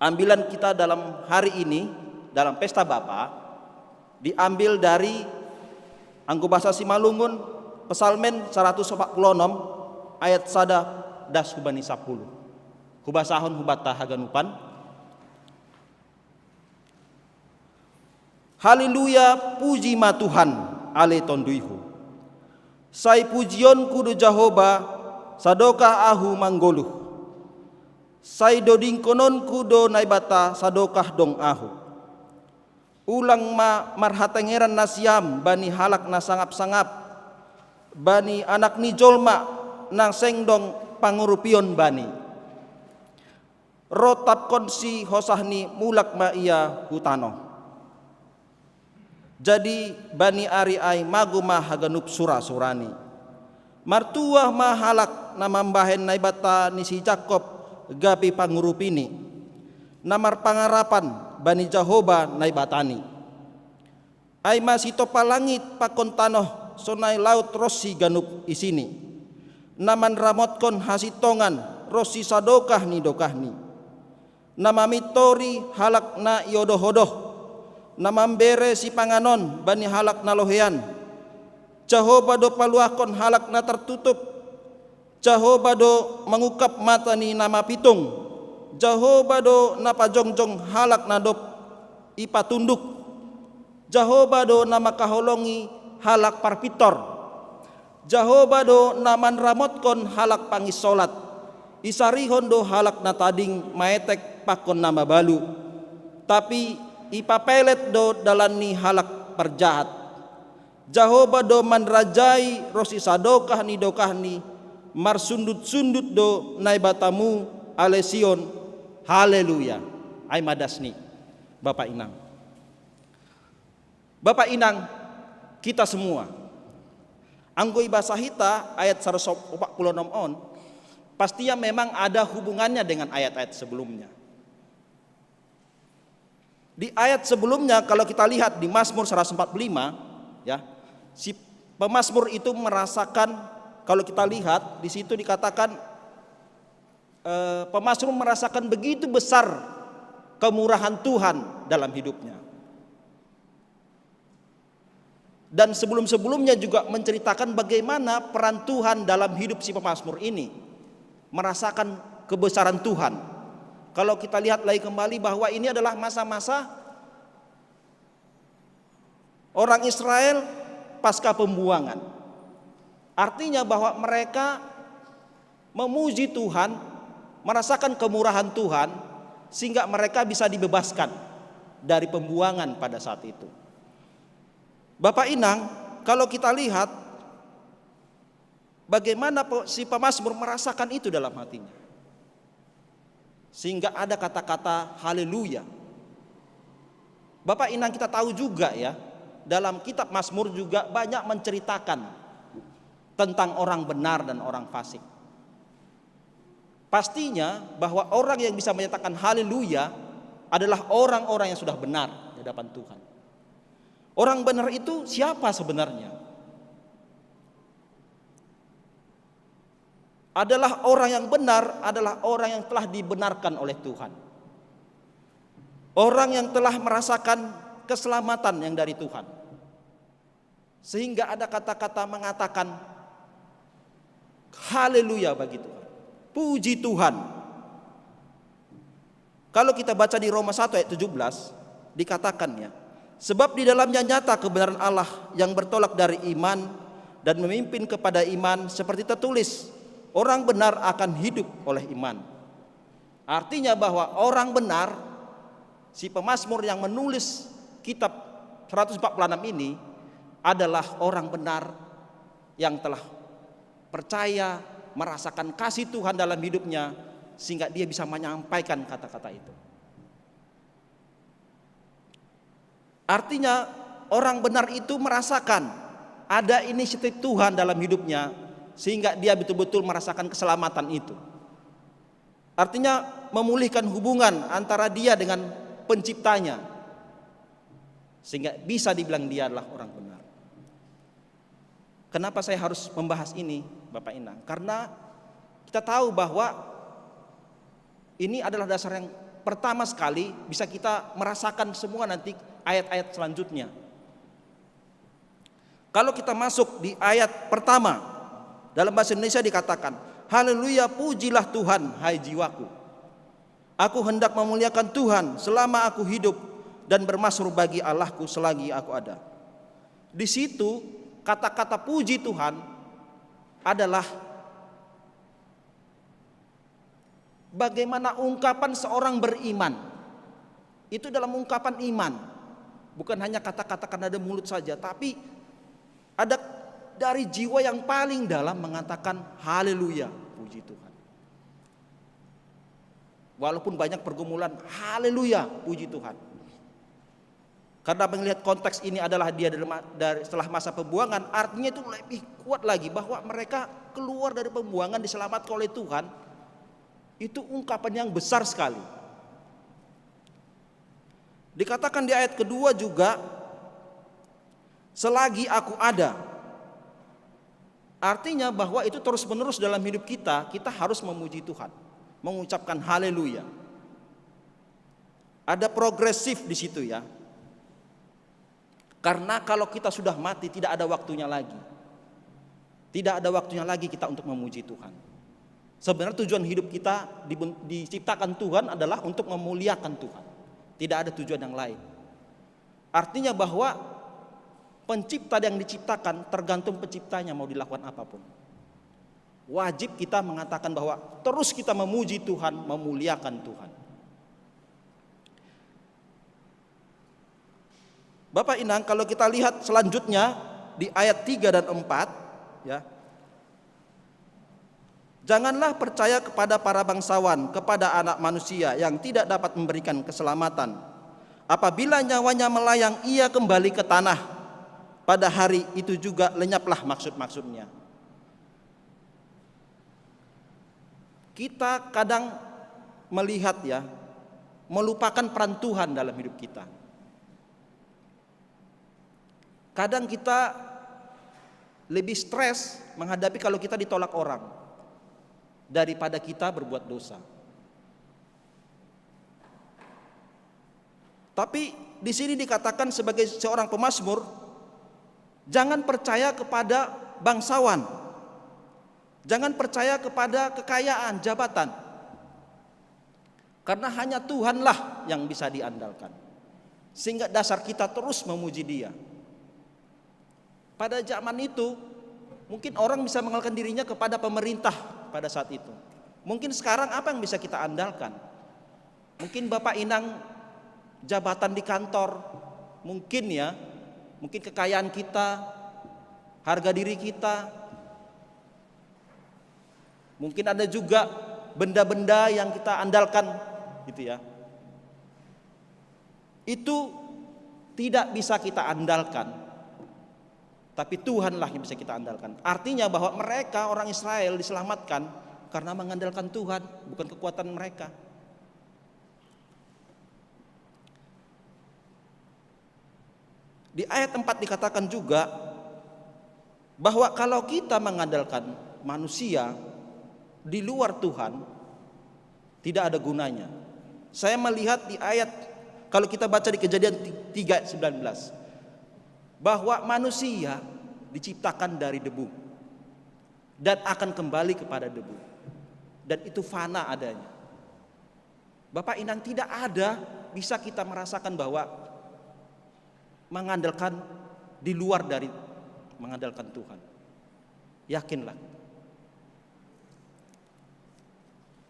ambilan kita dalam hari ini, dalam Pesta Bapa, diambil dari anggo bahasa Simalungun, Psalmen seratus empat puluh enam ayat sada das hubani sapuluh. Hubasahon hubata haganupan. Haleluya, puji ma Tuhan, ale tonduyhu. Sai pujionku do Jahoba, sadokah ahu manggoluh. Sai dodingkononku do Naibata sadokah dong ahu. Ulang ma marhatengeran nasiam bani halak na sangap-sangap, bani anak ni jolma na seng dong pangurupion bani. Rotapkon si hosah ni mulak ma ia hu tanoh. Jadi bani ari ai mago ma haganup sura-surani. Martuah ma halak na mambahen Naibata ni si Jakob gabe pangurupini, na marpangarapan bani Jahoba Naibatani. Ai ma sitompa langit pakon tanoh sonai laut ronsi ganup isini, na manramotkon hasintongan ronsi sadokah ni dokahni. Na mamintori halak na iodoh-odoh, na mambere sipanganon bani halak na lohean. Jahoba do paluahkon halak na tartutup. Jahoba do mangungkap mata ni na mapitung. Jahoba do na pajongjong halak na dob ipatunduk. Jahoba do na mangkaholongi halak parpintor. Jahoba do na manramotkon halak panginsolat. Isarihon do halak na tading maetek pakon na mabalu. Tapi ipapelet do dalan ni halak parjahat. Jahoba do manrajai ronsi sadokah ni dokahni. Marsundut-sundut do Naibatamu ale Sion. Haleluya. Ai ma dasni. Bapak Inang. Bapak Inang, kita semua. Anggo ibasa hita ayat seratus empat puluh enam on, pastinya memang ada hubungannya dengan ayat-ayat sebelumnya. Di ayat sebelumnya, kalau kita lihat di Mazmur seratus empat puluh lima, ya, si pemazmur itu merasakan, kalau kita lihat di situ dikatakan, eh, pemazmur merasakan begitu besar kemurahan Tuhan dalam hidupnya. Dan sebelum-sebelumnya juga menceritakan bagaimana peran Tuhan dalam hidup si pemazmur ini, merasakan kebesaran Tuhan. Kalau kita lihat lagi kembali bahwa ini adalah masa-masa orang Israel pasca pembuangan. Artinya bahwa mereka memuji Tuhan, merasakan kemurahan Tuhan, sehingga mereka bisa dibebaskan dari pembuangan pada saat itu. Bapak Inang, kalau kita lihat bagaimana pe-, si pemazmur merasakan itu dalam hatinya. Sehingga ada kata-kata haleluya. Bapak Inang, kita tahu juga ya, dalam kitab Mazmur juga banyak menceritakan tentang orang benar dan orang fasik. Pastinya bahwa orang yang bisa menyatakan haleluya adalah orang-orang yang sudah benar di hadapan Tuhan. Orang benar itu siapa sebenarnya? Adalah orang yang benar, adalah orang yang telah dibenarkan oleh Tuhan. Orang yang telah merasakan keselamatan yang dari Tuhan. Sehingga ada kata-kata mengatakan, "Haleluya bagi Tuhan. Puji Tuhan." Kalau kita baca di Roma satu ayat tujuh belas, dikatakannya, "Sebab di dalamnya nyata kebenaran Allah yang bertolak dari iman dan memimpin kepada iman, seperti tertulis, 'Orang benar akan hidup oleh iman.'" Artinya bahwa orang benar, si pemazmur yang menulis kitab seratus empat puluh enam ini adalah orang benar yang telah percaya, merasakan kasih Tuhan dalam hidupnya, sehingga dia bisa menyampaikan kata-kata itu. Artinya, orang benar itu merasakan ada inisiatif Tuhan dalam hidupnya, sehingga dia betul-betul merasakan keselamatan itu. Artinya, memulihkan hubungan antara dia dengan penciptanya, sehingga bisa dibilang dia adalah orang benar. Kenapa saya harus membahas ini, Bapak Inang? Karena kita tahu bahwa ini adalah dasar yang pertama sekali bisa kita merasakan semua nanti ayat-ayat selanjutnya. Kalau kita masuk di ayat pertama, dalam bahasa Indonesia dikatakan, "Haleluya, pujilah Tuhan, hai jiwaku. Aku hendak memuliakan Tuhan selama aku hidup dan bermasmur bagi Allahku selagi aku ada." Di situ kata-kata puji Tuhan adalah bagaimana ungkapan seorang beriman. Itu dalam ungkapan iman. Bukan hanya kata-kata karena ada mulut saja, tapi ada dari jiwa yang paling dalam mengatakan, "Haleluya, puji Tuhan." Walaupun banyak pergumulan, "Haleluya, puji Tuhan." Karena melihat konteks ini adalah dia dari, dari setelah masa pembuangan, artinya itu lebih kuat lagi bahwa mereka keluar dari pembuangan, diselamatkan oleh Tuhan. Itu ungkapan yang besar sekali. Dikatakan di ayat kedua juga, "Selagi aku ada." Artinya bahwa itu terus-menerus dalam hidup kita, kita harus memuji Tuhan, mengucapkan haleluya. Ada progresif di situ, ya. Karena kalau kita sudah mati, tidak ada waktunya lagi. Tidak ada waktunya lagi kita untuk memuji Tuhan. Sebenarnya tujuan hidup kita diciptakan Tuhan adalah untuk memuliakan Tuhan. Tidak ada tujuan yang lain. Artinya bahwa pencipta yang diciptakan tergantung penciptanya mau dilakukan apapun. Wajib kita mengatakan bahwa terus kita memuji Tuhan, memuliakan Tuhan. Bapak Inang, kalau kita lihat selanjutnya di ayat tiga dan empat, ya. "Janganlah percaya kepada para bangsawan, kepada anak manusia yang tidak dapat memberikan keselamatan. Apabila nyawanya melayang, ia kembali ke tanah. Pada hari itu juga lenyaplah maksud-maksudnya." Kita kadang melihat, ya, melupakan peran Tuhan dalam hidup kita. Kadang kita lebih stres menghadapi kalau kita ditolak orang daripada kita berbuat dosa. Tapi di sini dikatakan sebagai seorang pemazmur, jangan percaya kepada bangsawan. Jangan percaya kepada kekayaan, jabatan. Karena hanya Tuhanlah yang bisa diandalkan. Sehingga dasar kita terus memuji Dia. Pada zaman itu, mungkin orang bisa mengandalkan dirinya kepada pemerintah pada saat itu. Mungkin sekarang apa yang bisa kita andalkan? Mungkin Bapak Inang jabatan di kantor, mungkin, ya, mungkin kekayaan kita, harga diri kita, mungkin ada juga benda-benda yang kita andalkan, gitu ya. Itu tidak bisa kita andalkan, tapi Tuhanlah yang bisa kita andalkan. Artinya bahwa mereka, orang Israel, diselamatkan karena mengandalkan Tuhan, bukan kekuatan mereka. Di ayat empat dikatakan juga bahwa kalau kita mengandalkan manusia di luar Tuhan, tidak ada gunanya. Saya melihat di ayat, kalau kita baca di Kejadian tiga ayat sembilan belas, bahwa manusia diciptakan dari debu dan akan kembali kepada debu. Dan itu fana adanya. Bapak Inang, tidak ada bisa kita merasakan bahwa mengandalkan di luar dari mengandalkan Tuhan. Yakinlah.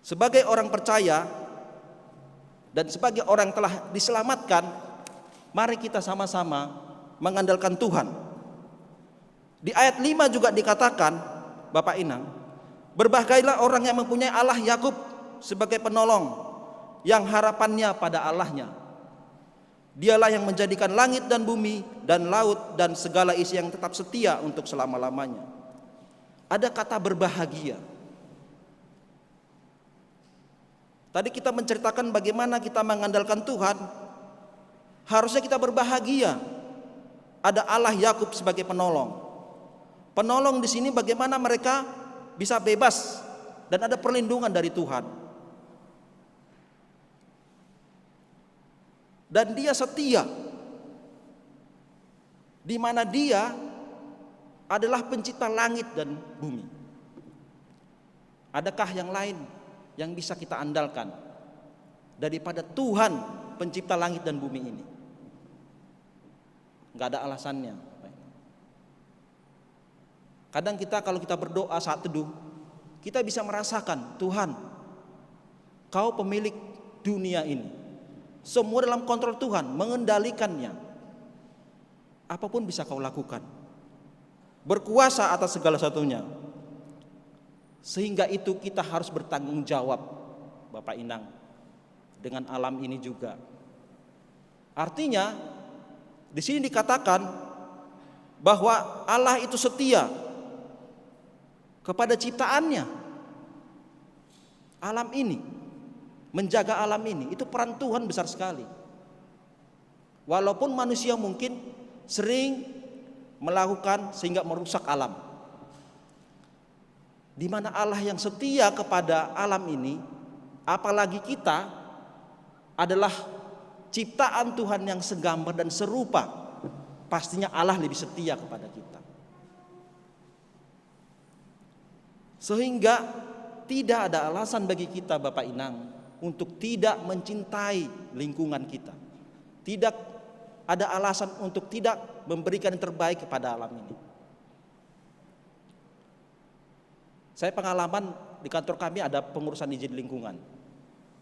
Sebagai orang percaya dan sebagai orang yang telah diselamatkan, mari kita sama-sama mengandalkan Tuhan. Di ayat lima juga dikatakan, Bapak Inang, "Berbahagialah orang yang mempunyai Allah Yakub sebagai penolong, yang harapannya pada Allahnya. Dialah yang menjadikan langit dan bumi dan laut dan segala isi yang tetap setia untuk selama-lamanya." Ada kata berbahagia. Tadi kita menceritakan bagaimana kita mengandalkan Tuhan. Harusnya kita berbahagia. Ada Allah Yakub sebagai penolong. Penolong di sini bagaimana mereka bisa bebas dan ada perlindungan dari Tuhan. Dan dia setia, di mana dia adalah pencipta langit dan bumi. Adakah yang lain yang bisa kita andalkan daripada Tuhan, pencipta langit dan bumi ini? Nggak ada alasannya. Kadang kita, kalau kita berdoa saat teduh, kita bisa merasakan, "Tuhan, Kau pemilik dunia ini. Semua dalam kontrol Tuhan, mengendalikannya. Apapun bisa Kau lakukan. Berkuasa atas segala satunya." Sehingga itu kita harus bertanggung jawab, Bapak Inang, dengan alam ini juga. Artinya, di sini dikatakan bahwa Allah itu setia kepada ciptaannya. Alam ini, menjaga alam ini, itu peran Tuhan besar sekali. Walaupun manusia mungkin sering melakukan sehingga merusak alam. Di mana Allah yang setia kepada alam ini, apalagi kita adalah ciptaan Tuhan yang segambar dan serupa, pastinya Allah lebih setia kepada kita. Sehingga tidak ada alasan bagi kita, Bapak Inang, untuk tidak mencintai lingkungan kita. Tidak ada alasan untuk tidak memberikan yang terbaik kepada alam ini. Saya pengalaman, di kantor kami ada pengurusan izin lingkungan.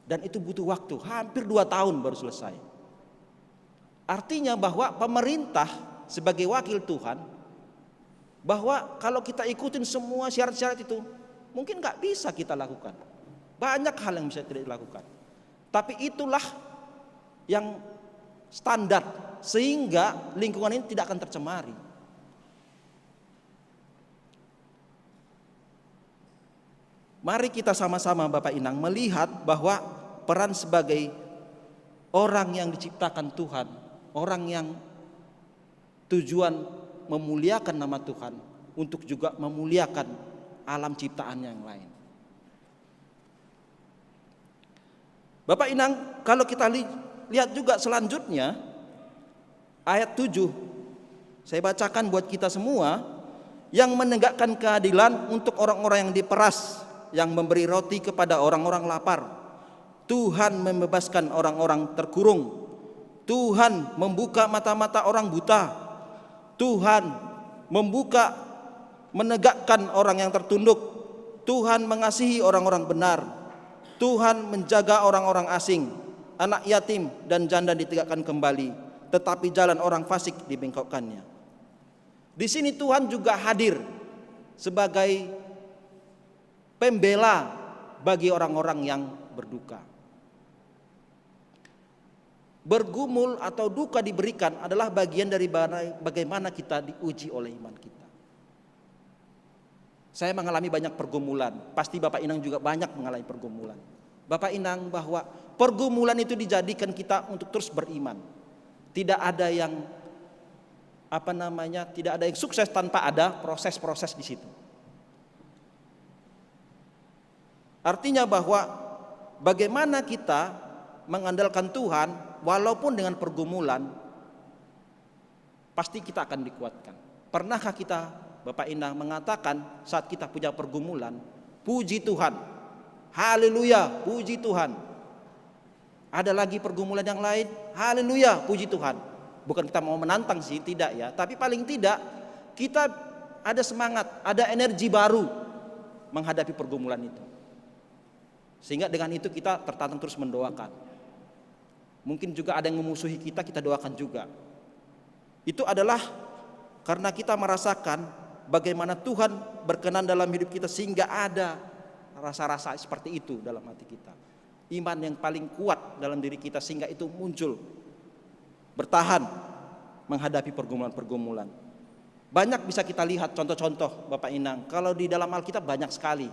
Dan itu butuh waktu, hampir dua tahun baru selesai. Artinya bahwa pemerintah sebagai wakil Tuhan, bahwa kalau kita ikutin semua syarat-syarat itu, mungkin nggak bisa kita lakukan. Banyak hal yang bisa tidak dilakukan. Tapi itulah yang standar, sehingga lingkungan ini tidak akan tercemari. Mari kita sama-sama, Bapak Inang, melihat bahwa peran sebagai orang yang diciptakan Tuhan, orang yang tujuan memuliakan nama Tuhan, untuk juga memuliakan alam ciptaan yang lain. Bapak Inang, kalau kita li-, lihat juga selanjutnya, ayat tujuh, saya bacakan buat kita semua, "Yang menegakkan keadilan untuk orang-orang yang diperas, yang memberi roti kepada orang-orang lapar. Tuhan membebaskan orang-orang terkurung. Tuhan membuka mata-mata orang buta. Tuhan membuka, menegakkan orang yang tertunduk. Tuhan mengasihi orang-orang benar. Tuhan menjaga orang-orang asing. Anak yatim dan janda ditegakkan kembali, tetapi jalan orang fasik dibengkokkannya." Di sini Tuhan juga hadir sebagai pembela bagi orang-orang yang berduka. Bergumul atau duka diberikan adalah bagian dari bana-, bagaimana kita diuji oleh iman kita. Saya mengalami banyak pergumulan, pasti Bapak Inang juga banyak mengalami pergumulan. Bapak Inang, bahwa pergumulan itu dijadikan kita untuk terus beriman. Tidak ada yang apa namanya, tidak ada yang sukses tanpa ada proses-proses di situ. Artinya bahwa bagaimana kita mengandalkan Tuhan walaupun dengan pergumulan, pasti kita akan dikuatkan. Pernahkah kita, Bapak Inang, mengatakan saat kita punya pergumulan, "Puji Tuhan, haleluya, puji Tuhan"? Ada lagi pergumulan yang lain, haleluya, puji Tuhan. Bukan kita mau menantang sih, tidak ya. Tapi paling tidak kita ada semangat, ada energi baru menghadapi pergumulan itu. Sehingga dengan itu kita tertantang terus mendoakan. Mungkin juga ada yang memusuhi kita, kita doakan juga. Itu adalah karena kita merasakan bagaimana Tuhan berkenan dalam hidup kita sehingga ada rasa-rasa seperti itu dalam hati kita. Iman yang paling kuat dalam diri kita sehingga itu muncul, bertahan menghadapi pergumulan-pergumulan. Banyak bisa kita lihat contoh-contoh, Bapak Inang. Kalau di dalam Alkitab banyak sekali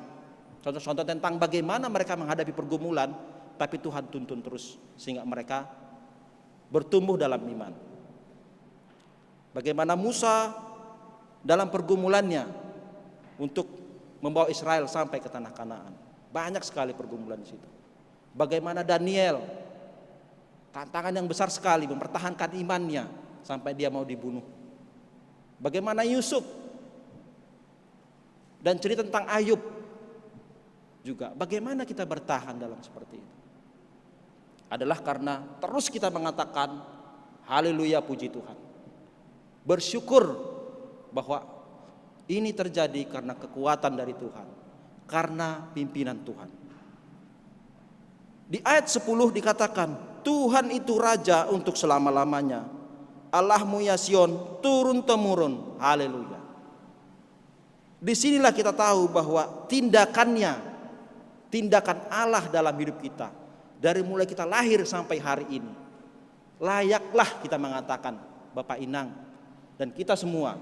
contoh-contoh tentang bagaimana mereka menghadapi pergumulan, tapi Tuhan tuntun terus sehingga mereka bertumbuh dalam iman. Bagaimana Musa dalam pergumulannya untuk membawa Israel sampai ke tanah Kanaan. Banyak sekali pergumulan di situ. Bagaimana Daniel, tantangan yang besar sekali mempertahankan imannya sampai dia mau dibunuh. Bagaimana Yusuf, dan cerita tentang Ayub juga. Bagaimana kita bertahan dalam seperti itu? Adalah karena terus kita mengatakan, "Haleluya, puji Tuhan." Bersyukur bahwa ini terjadi karena kekuatan dari Tuhan, karena pimpinan Tuhan. Di ayat sepuluh dikatakan, "Tuhan itu raja untuk selama-lamanya. Allahmu, ya Sion, turun-temurun." Haleluya. Disinilah kita tahu bahwa tindakannya, tindakan Allah dalam hidup kita, dari mulai kita lahir sampai hari ini, layaklah kita mengatakan, Bapak Inang, dan kita semua,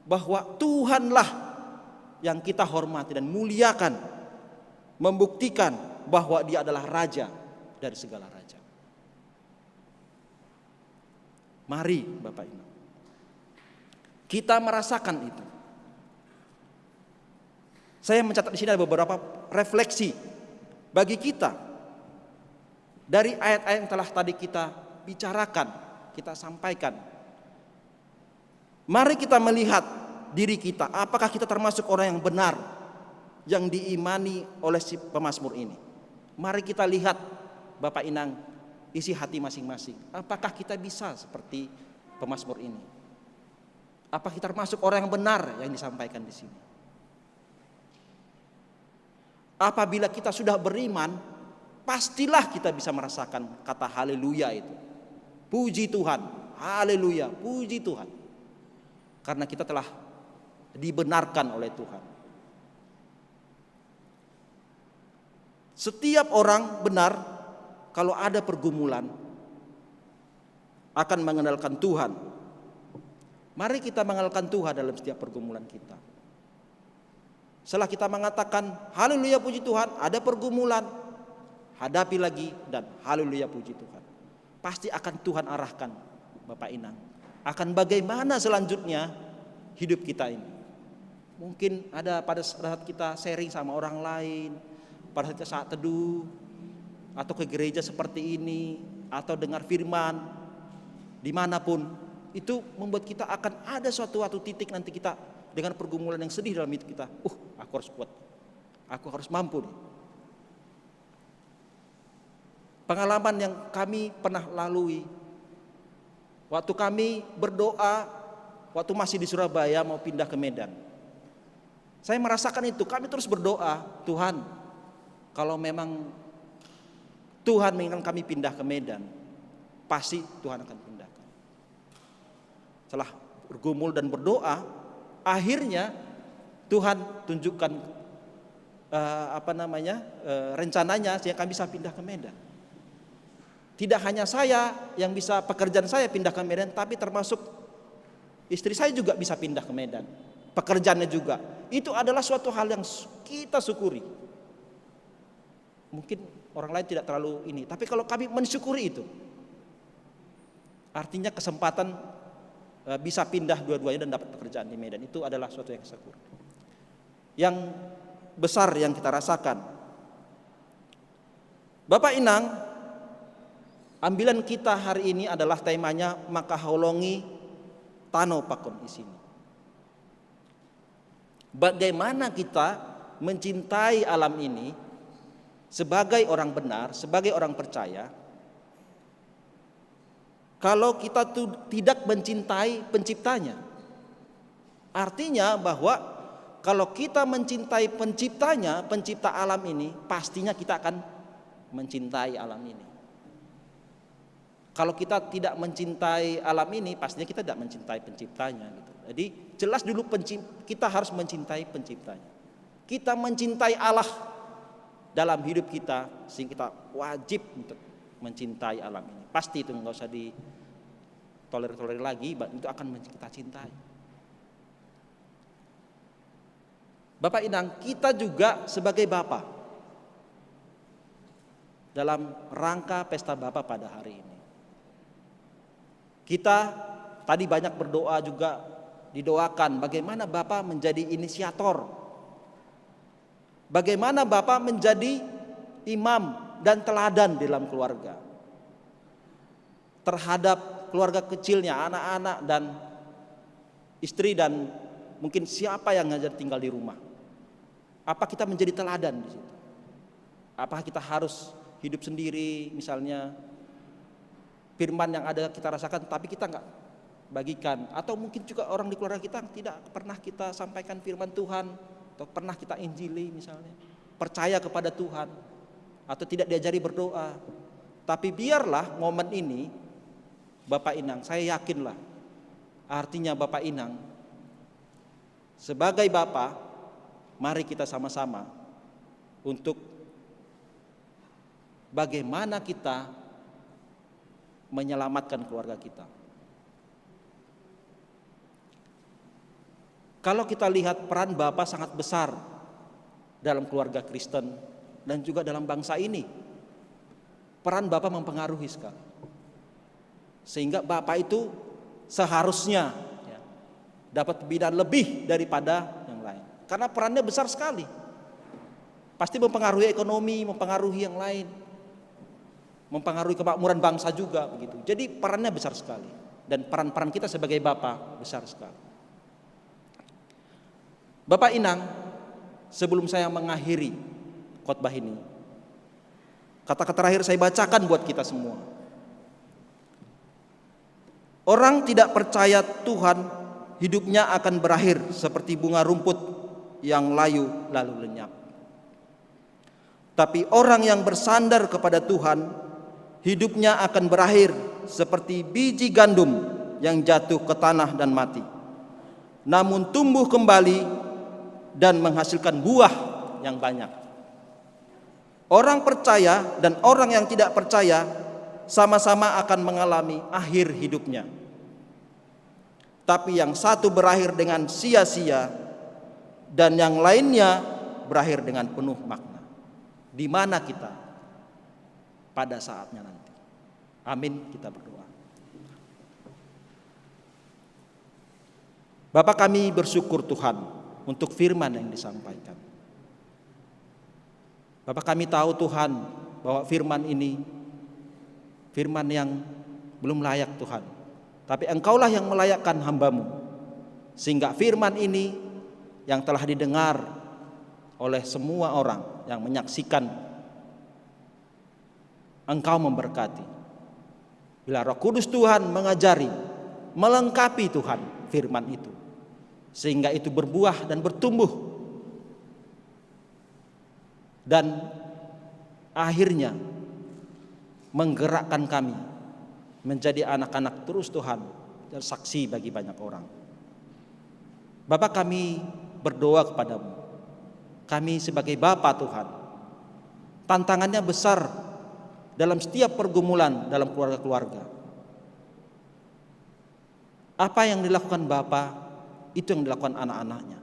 bahwa Tuhanlah yang kita hormati dan muliakan, membuktikan bahwa Dia adalah Raja dari segala raja. Mari, Bapak Inang, kita merasakan itu. Saya mencatat di sini ada beberapa refleksi bagi kita dari ayat-ayat yang telah tadi kita bicarakan, kita sampaikan. Mari kita melihat diri kita, apakah kita termasuk orang yang benar, yang diimani oleh si pemazmur ini. Mari kita lihat, Bapak Inang, isi hati masing-masing. Apakah kita bisa seperti pemazmur ini? Apa kita termasuk orang yang benar yang disampaikan di sini? Apabila kita sudah beriman, pastilah kita bisa merasakan kata haleluya itu. "Puji Tuhan, haleluya, puji Tuhan." Karena kita telah dibenarkan oleh Tuhan. Setiap orang benar, kalau ada pergumulan, akan mengandalkan Tuhan. Mari kita mengandalkan Tuhan dalam setiap pergumulan kita. Setelah kita mengatakan, "Haleluya, puji Tuhan," ada pergumulan, hadapi lagi dan haleluya, puji Tuhan. Pasti akan Tuhan arahkan, Bapak Inang, akan bagaimana selanjutnya hidup kita ini. Mungkin ada pada saat kita sharing sama orang lain, pada saat kita saat teduh, atau ke gereja seperti ini, atau dengar firman, dimanapun, itu membuat kita akan ada suatu waktu titik nanti kita dengan pergumulan yang sedih dalam hidup kita. "Uh, aku harus kuat, aku harus mampu nih." Pengalaman yang kami pernah lalui, waktu kami berdoa, waktu masih di Surabaya mau pindah ke Medan, saya merasakan itu. Kami terus berdoa, "Tuhan, kalau memang Tuhan menginginkan kami pindah ke Medan, pasti Tuhan akan pindahkan." Setelah bergumul dan berdoa, akhirnya Tuhan tunjukkan, eh, apa namanya, eh, rencananya sehingga kami bisa pindah ke Medan. Tidak hanya saya yang bisa, pekerjaan saya pindah ke Medan, tapi termasuk istri saya juga bisa pindah ke Medan. Pekerjaannya juga. Itu adalah suatu hal yang su-, kita syukuri. Mungkin orang lain tidak terlalu ini, tapi kalau kami mensyukuri itu, artinya kesempatan eh, bisa pindah dua-duanya dan dapat pekerjaan di Medan. Itu adalah suatu yang syukur. Yang besar yang kita rasakan. Bapak Inang, ambilan kita hari ini adalah temanya Makaholongi Tano Pakon Isini. Bagaimana kita mencintai alam ini sebagai orang benar, sebagai orang percaya, kalau kita tu-, tidak mencintai penciptanya? Artinya bahwa kalau kita mencintai penciptanya, pencipta alam ini, pastinya kita akan mencintai alam ini. Kalau kita tidak mencintai alam ini, pastinya kita tidak mencintai penciptanya gitu. Jadi jelas dulu pencip-, kita harus mencintai penciptanya. Kita mencintai Allah dalam hidup kita, sehingga kita wajib untuk mencintai alam ini. Pasti itu nggak usah ditolerir-tolerir lagi, ba-, itu akan men-, kita cintai. Bapak Inang, kita juga sebagai Bapak dalam rangka pesta Bapak pada hari ini. Kita tadi banyak berdoa juga, didoakan bagaimana Bapak menjadi inisiator, bagaimana Bapak menjadi imam dan teladan dalam keluarga, terhadap keluarga kecilnya, anak-anak dan istri dan mungkin siapa yang ngajar tinggal di rumah. Apa kita menjadi teladan di situ? Apakah kita harus hidup sendiri, misalnya firman yang ada kita rasakan tapi kita nggak bagikan, atau mungkin juga orang di keluarga kita tidak pernah kita sampaikan firman Tuhan, atau pernah kita injili misalnya, percaya kepada Tuhan, atau tidak diajari berdoa. Tapi biarlah momen ini, Bapak Inang, saya yakinlah, artinya Bapak Inang, sebagai Bapak, mari kita sama-sama untuk bagaimana kita menyelamatkan keluarga kita. Kalau kita lihat, peran Bapak sangat besar dalam keluarga Kristen dan juga dalam bangsa ini. Peran Bapak mempengaruhi sekali. Sehingga Bapak itu seharusnya, ya, dapat pembinaan lebih daripada yang lain. Karena perannya besar sekali. Pasti mempengaruhi ekonomi, mempengaruhi yang lain. Mempengaruhi kemakmuran bangsa juga begitu. Jadi perannya besar sekali. Dan peran-peran kita sebagai Bapak besar sekali. Bapak Inang, sebelum saya mengakhiri khotbah ini, kata-kata terakhir saya bacakan buat kita semua. Orang tidak percaya Tuhan, hidupnya akan berakhir seperti bunga rumput yang layu lalu lenyap. Tapi orang yang bersandar kepada Tuhan, hidupnya akan berakhir seperti biji gandum yang jatuh ke tanah dan mati, namun tumbuh kembali dan menghasilkan buah yang banyak. Orang percaya dan orang yang tidak percaya sama-sama akan mengalami akhir hidupnya. Tapi yang satu berakhir dengan sia-sia dan yang lainnya berakhir dengan penuh makna. Di mana kita pada saatnya nanti? Amin, kita berdoa. Bapa, kami bersyukur, Tuhan, untuk firman yang disampaikan. Bapa, kami tahu, Tuhan, bahwa firman ini firman yang belum layak, Tuhan. Tapi Engkaulah yang melayakkan hamba-Mu, sehingga firman ini yang telah didengar oleh semua orang yang menyaksikan, Engkau memberkati. Bila Roh Kudus Tuhan mengajari, melengkapi, Tuhan, firman itu, sehingga itu berbuah dan bertumbuh, dan akhirnya menggerakkan kami menjadi anak-anak terus, Tuhan, dan saksi bagi banyak orang. Bapa, kami berdoa kepada-Mu. Kami sebagai Bapa, Tuhan, tantangannya besar dalam setiap pergumulan dalam keluarga-keluarga. Apa yang dilakukan Bapa, itu yang dilakukan anak-anaknya.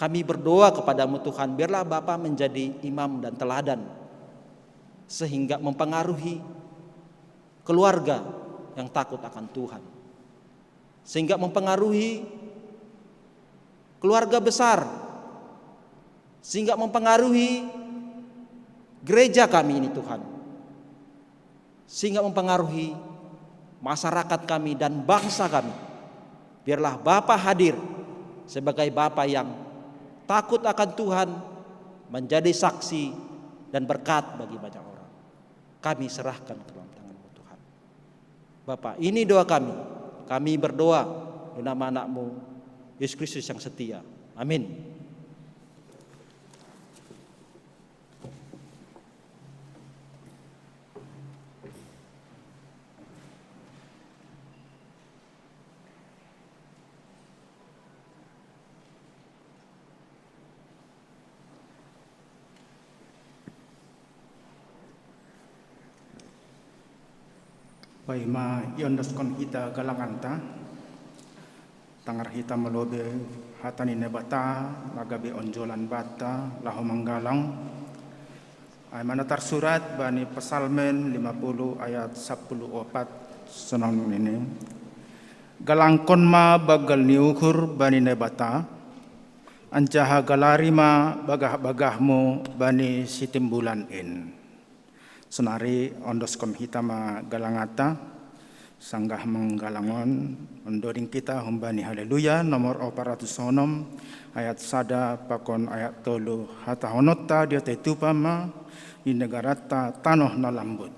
Kami berdoa kepada-Mu, Tuhan, biarlah Bapa menjadi imam dan teladan, sehingga mempengaruhi keluarga, yang takut akan Tuhan, sehingga mempengaruhi keluarga besar, sehingga mempengaruhi gereja kami ini, Tuhan, sehingga mempengaruhi masyarakat kami dan bangsa kami. Biarlah Bapa hadir sebagai Bapa yang takut akan Tuhan, menjadi saksi dan berkat bagi banyak orang. Kami serahkan ke dalam tangan-Mu, Tuhan. Bapa, ini doa kami. Kami berdoa dalam nama Anak-Mu, Yesus Kristus yang setia. Amin. Paima iondoskon hita galanganta, tangar hita malobi hata ni Naibata na gabe onjolan banta laho manggalang. Ai ma na tarsurat bani Psalmen lima puluh ayat sapuluh opat, songon ini: Galangkon ma banggal ni uhur bani Naibata, anjaha galari ma bagah-bagahmu bani sitimbulan in. Sonari ondoskon hita ma galanganta, sanggah manggalang on, mandoding hita humbani Haleluya nomor opat ratus onom, ayat sada pakon ayat tolu. Hatahononta di oto i tupa ma, di negaranta tanoh na lambut.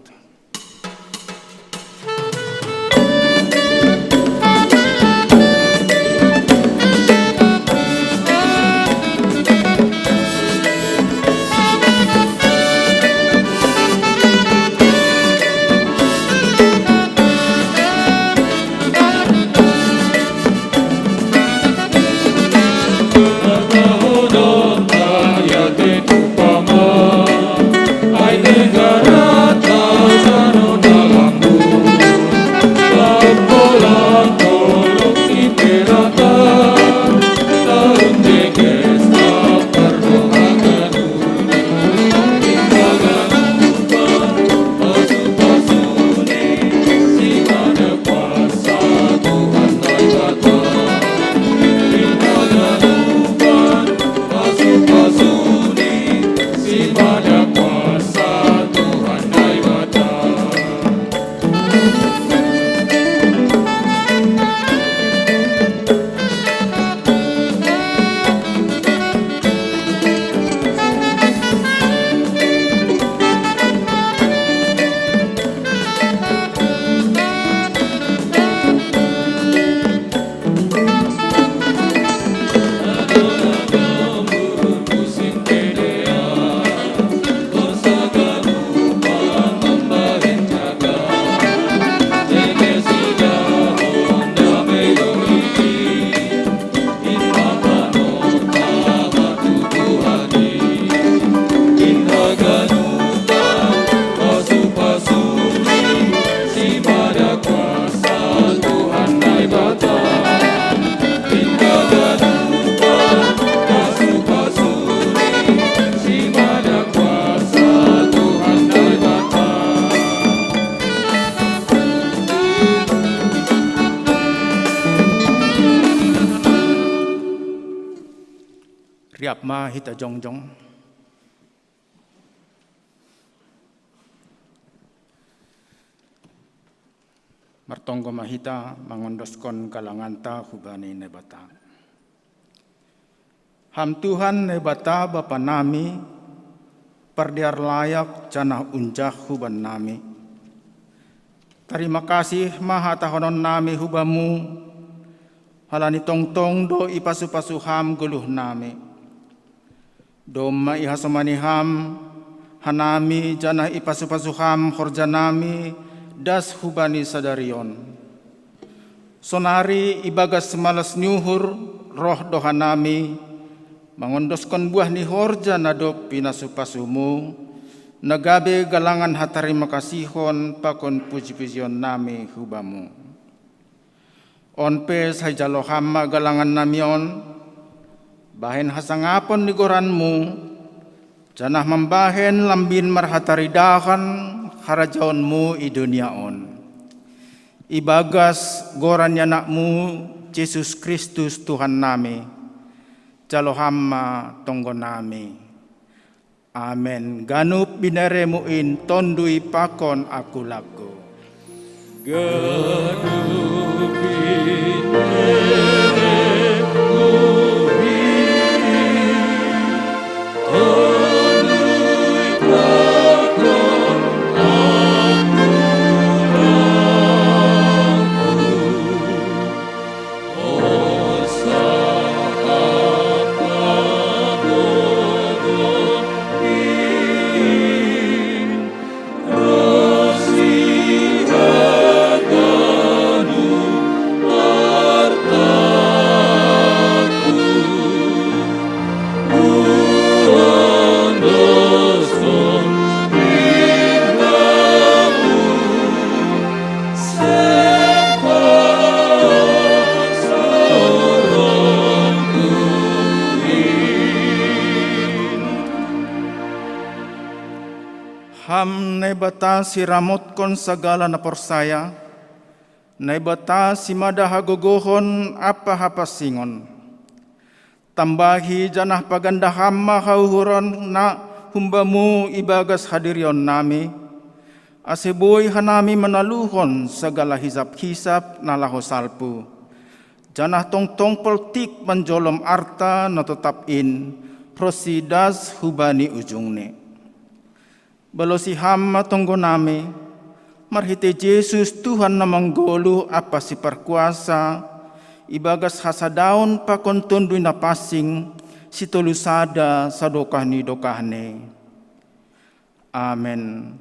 Riap ma hita jongjong. Martonggo ma hita mangondoskon galanganta hubani Naibata. Ham Tuhan Naibata Bapa nami, pardear layak janah unjah huban nami. Tarima kasih ma hatahonon nami hubamu, halani tongtong do ipasu-pasu ham goluh nami. Domma ihasomani ham hanami janah ipasu-pasu ham horja nami das hubani sadari on. Sonari ibagas malas ni uhur roh do hanami mangondoskon buah ni horja na dob pinasu-pasumu, na gabe galangan hatarima kasihon pakon puji-pujion nami hubamu. On pe sai jalo ham ma galangan nami on, bahen hasangapon ni goranmu, janah mambahen lambin marhataridahan harajaonmu i dunia on. Ibagas goran ni Anakmu, Jesus Kristus, Tuhan nami, jalo Ham ma tonggo nami. Amen. Ganup bineremu in tonduy pakon aku lagu. Ganup bineremu in tonduy pakon aku lagu. Ham Naibata siramotkon sagala na porsaya, Naibata simada hagogohon ampa hapansingon. Tambahi janah paganda Ham ma hauhuron na humbamu ibagas hadirion nami, ase boi hanami manaluhon sagala hisap-hisap na laho salpu, janah tongtong poltik manjolom arta na totap in ronsi das hubani ujungni. Balosi Ham ma tonggo nami, marhitei Jesus Tuhan na manggoluh ampa siparkuasa, ibagas hasadaon pakon Tonduy Napansing, sitolu sada sadokah ni dokahni. Amen.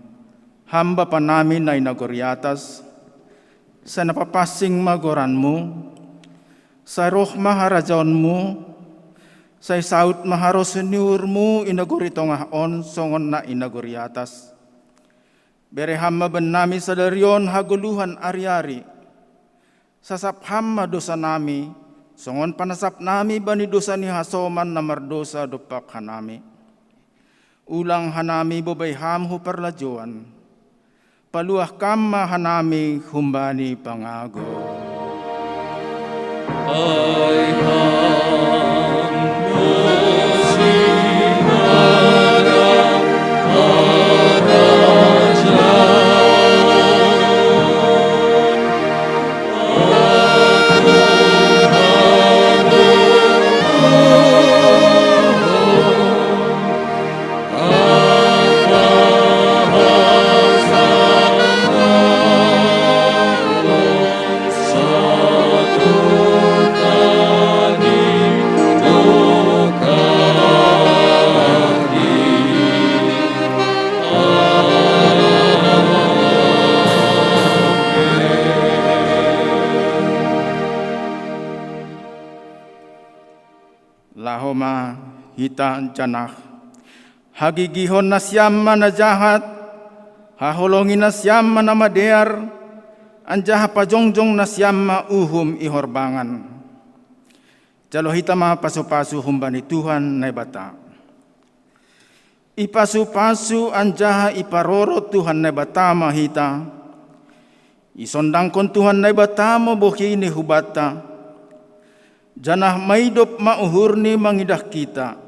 Ham Bapa nami na i nagori atas, sai na papansing ma goranmu, sai roh ma harajaonmu, sai saud ma harosuh ni uhurmu i nagori tongah on songon na i nagori atas. Bere Ham ma bannami sadari on hagoluhan ari-ari. Sasap Ham ma dosanami, songon panasap nami bani dosa ni hasoman na mardosa dompak hanami. Ulang hanami bobai Ham hu parlajouan. Paluah Kam ma hanami humbani pangago. Ai Ham do simada harajaon. Laho ma hita janah. Hagigihon nasiam ma na jahat, haholongi nasiam ma na madear, anjaha pajongjong nasiam ma uhum i horbangan. Jalo hita ma pasu-pasu humbani Tuhan Naibata. Ipasu-pasu anjaha iparoro Tuhan Naibata ma hita. Isondangkon Tuhan Naibata ma bohi-Ni hubanta, janah maidop ma uhur-Ni mangidah hita.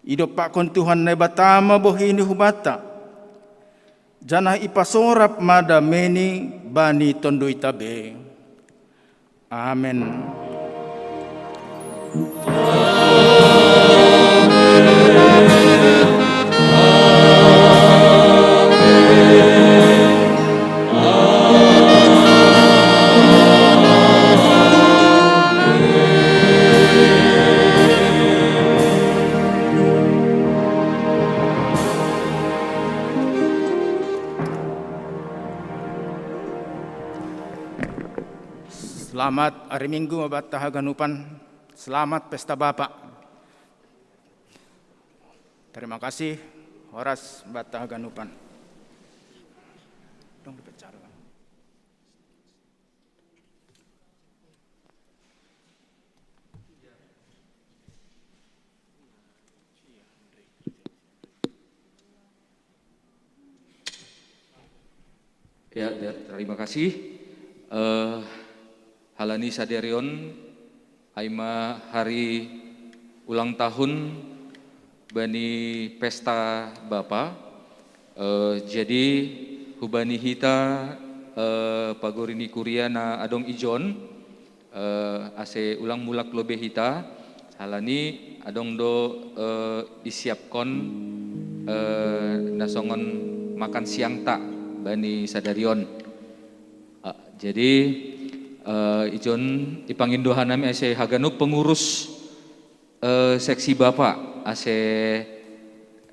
Idompakkon Tuhan Naibata ma bohi-Ni hubanta, janah ipasorap ma dame-Ni bani tonduyta be. Amen. Selamat hari Minggu ma banta haganupan. Selamat Pesta Bapa. Terima kasih. Horas banta haganupan. Dong dipecar. Ya, ya, terima kasih. Eh, halani sadarion, ai ma hari ulang tahun bani pesta bapa. Eh, jadi hubani hita, eh, pagori ni kuria na adong ijon, eh, ase ulang mulak lobei hita, halani adong do, eh, isiapkon, eh, na songon makan siangta bani sadarion. Ah, jadi, eh, ijon ipangindo hanami ase haganup pengurus, eh, seksi bapa ase,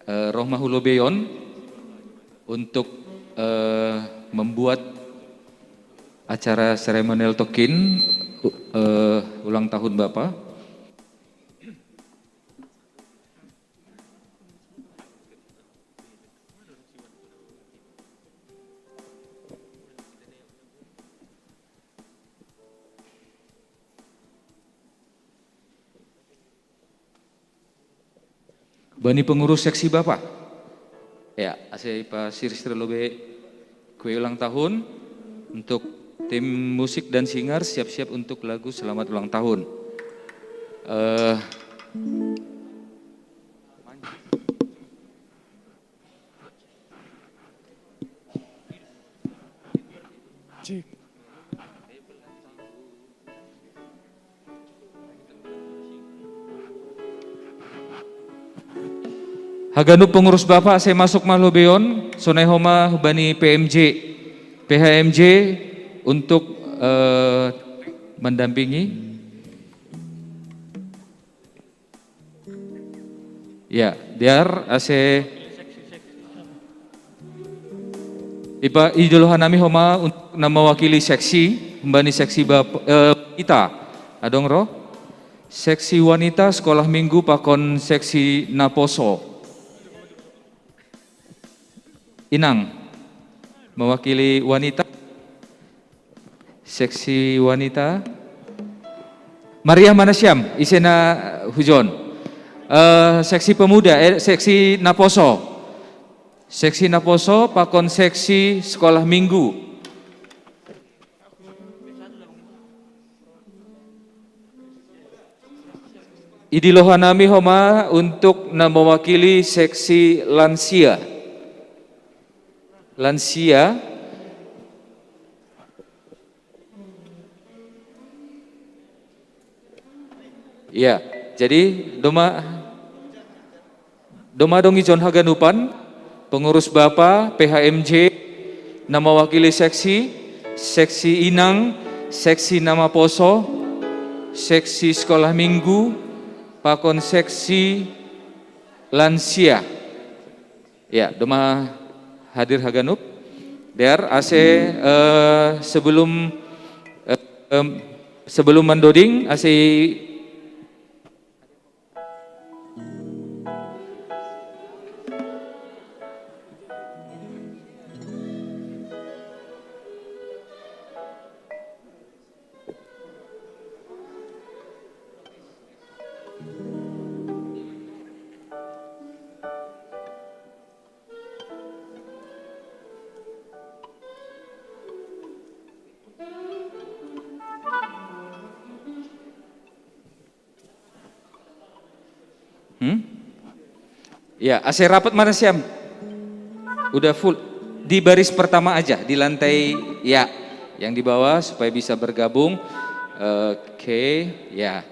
eh, roh ma hu lobeion untuk, eh, membuat acara seremonial tokin, u-, eh, ulang tahun bapa. Bani pengurus seksi bapa. Ya, ase ipasirsir lobei kue ulang tahun. Untuk tim musik dan singer siap-siap untuk lagu selamat ulang tahun. Eh, Haganup pengurus bapa ase masuk ma lobeion, sonai homa bani P M J, P H M J untuk, eh, mendampingi. Ya, dear ase ipa-, idilo hanami homa untuk na mewakili seksi, humbani seksi bap-, eh, wanita. Adong ro? Seksi wanita sekolah minggu pakon seksi naposo. Inang, mewakili wanita. Seksi wanita. Maria, mana siam? Ise na hujon. Eh, seksi pemuda, eh, seksi naposo. Seksi naposo pakon seksi sekolah minggu. Idilo hanami homa untuk na mewakili seksi lansia. Lansia. Ya, jadi doma, doma adong ijon haganupan, pengurus bapa, P H M J, na mewakili seksi, seksi inang, seksi naposo, seksi sekolah minggu, pakon seksi lansia. Ya, doma hadir haganup. Dear, ase, eh, sebelum, eh, em, sebelum mandoding, ase Hmm? Ya, ase rapat mana siam? Udah full. Di baris pertama aja, di lantai, ya, yang di bawah supaya bisa bergabung. Oke, ya.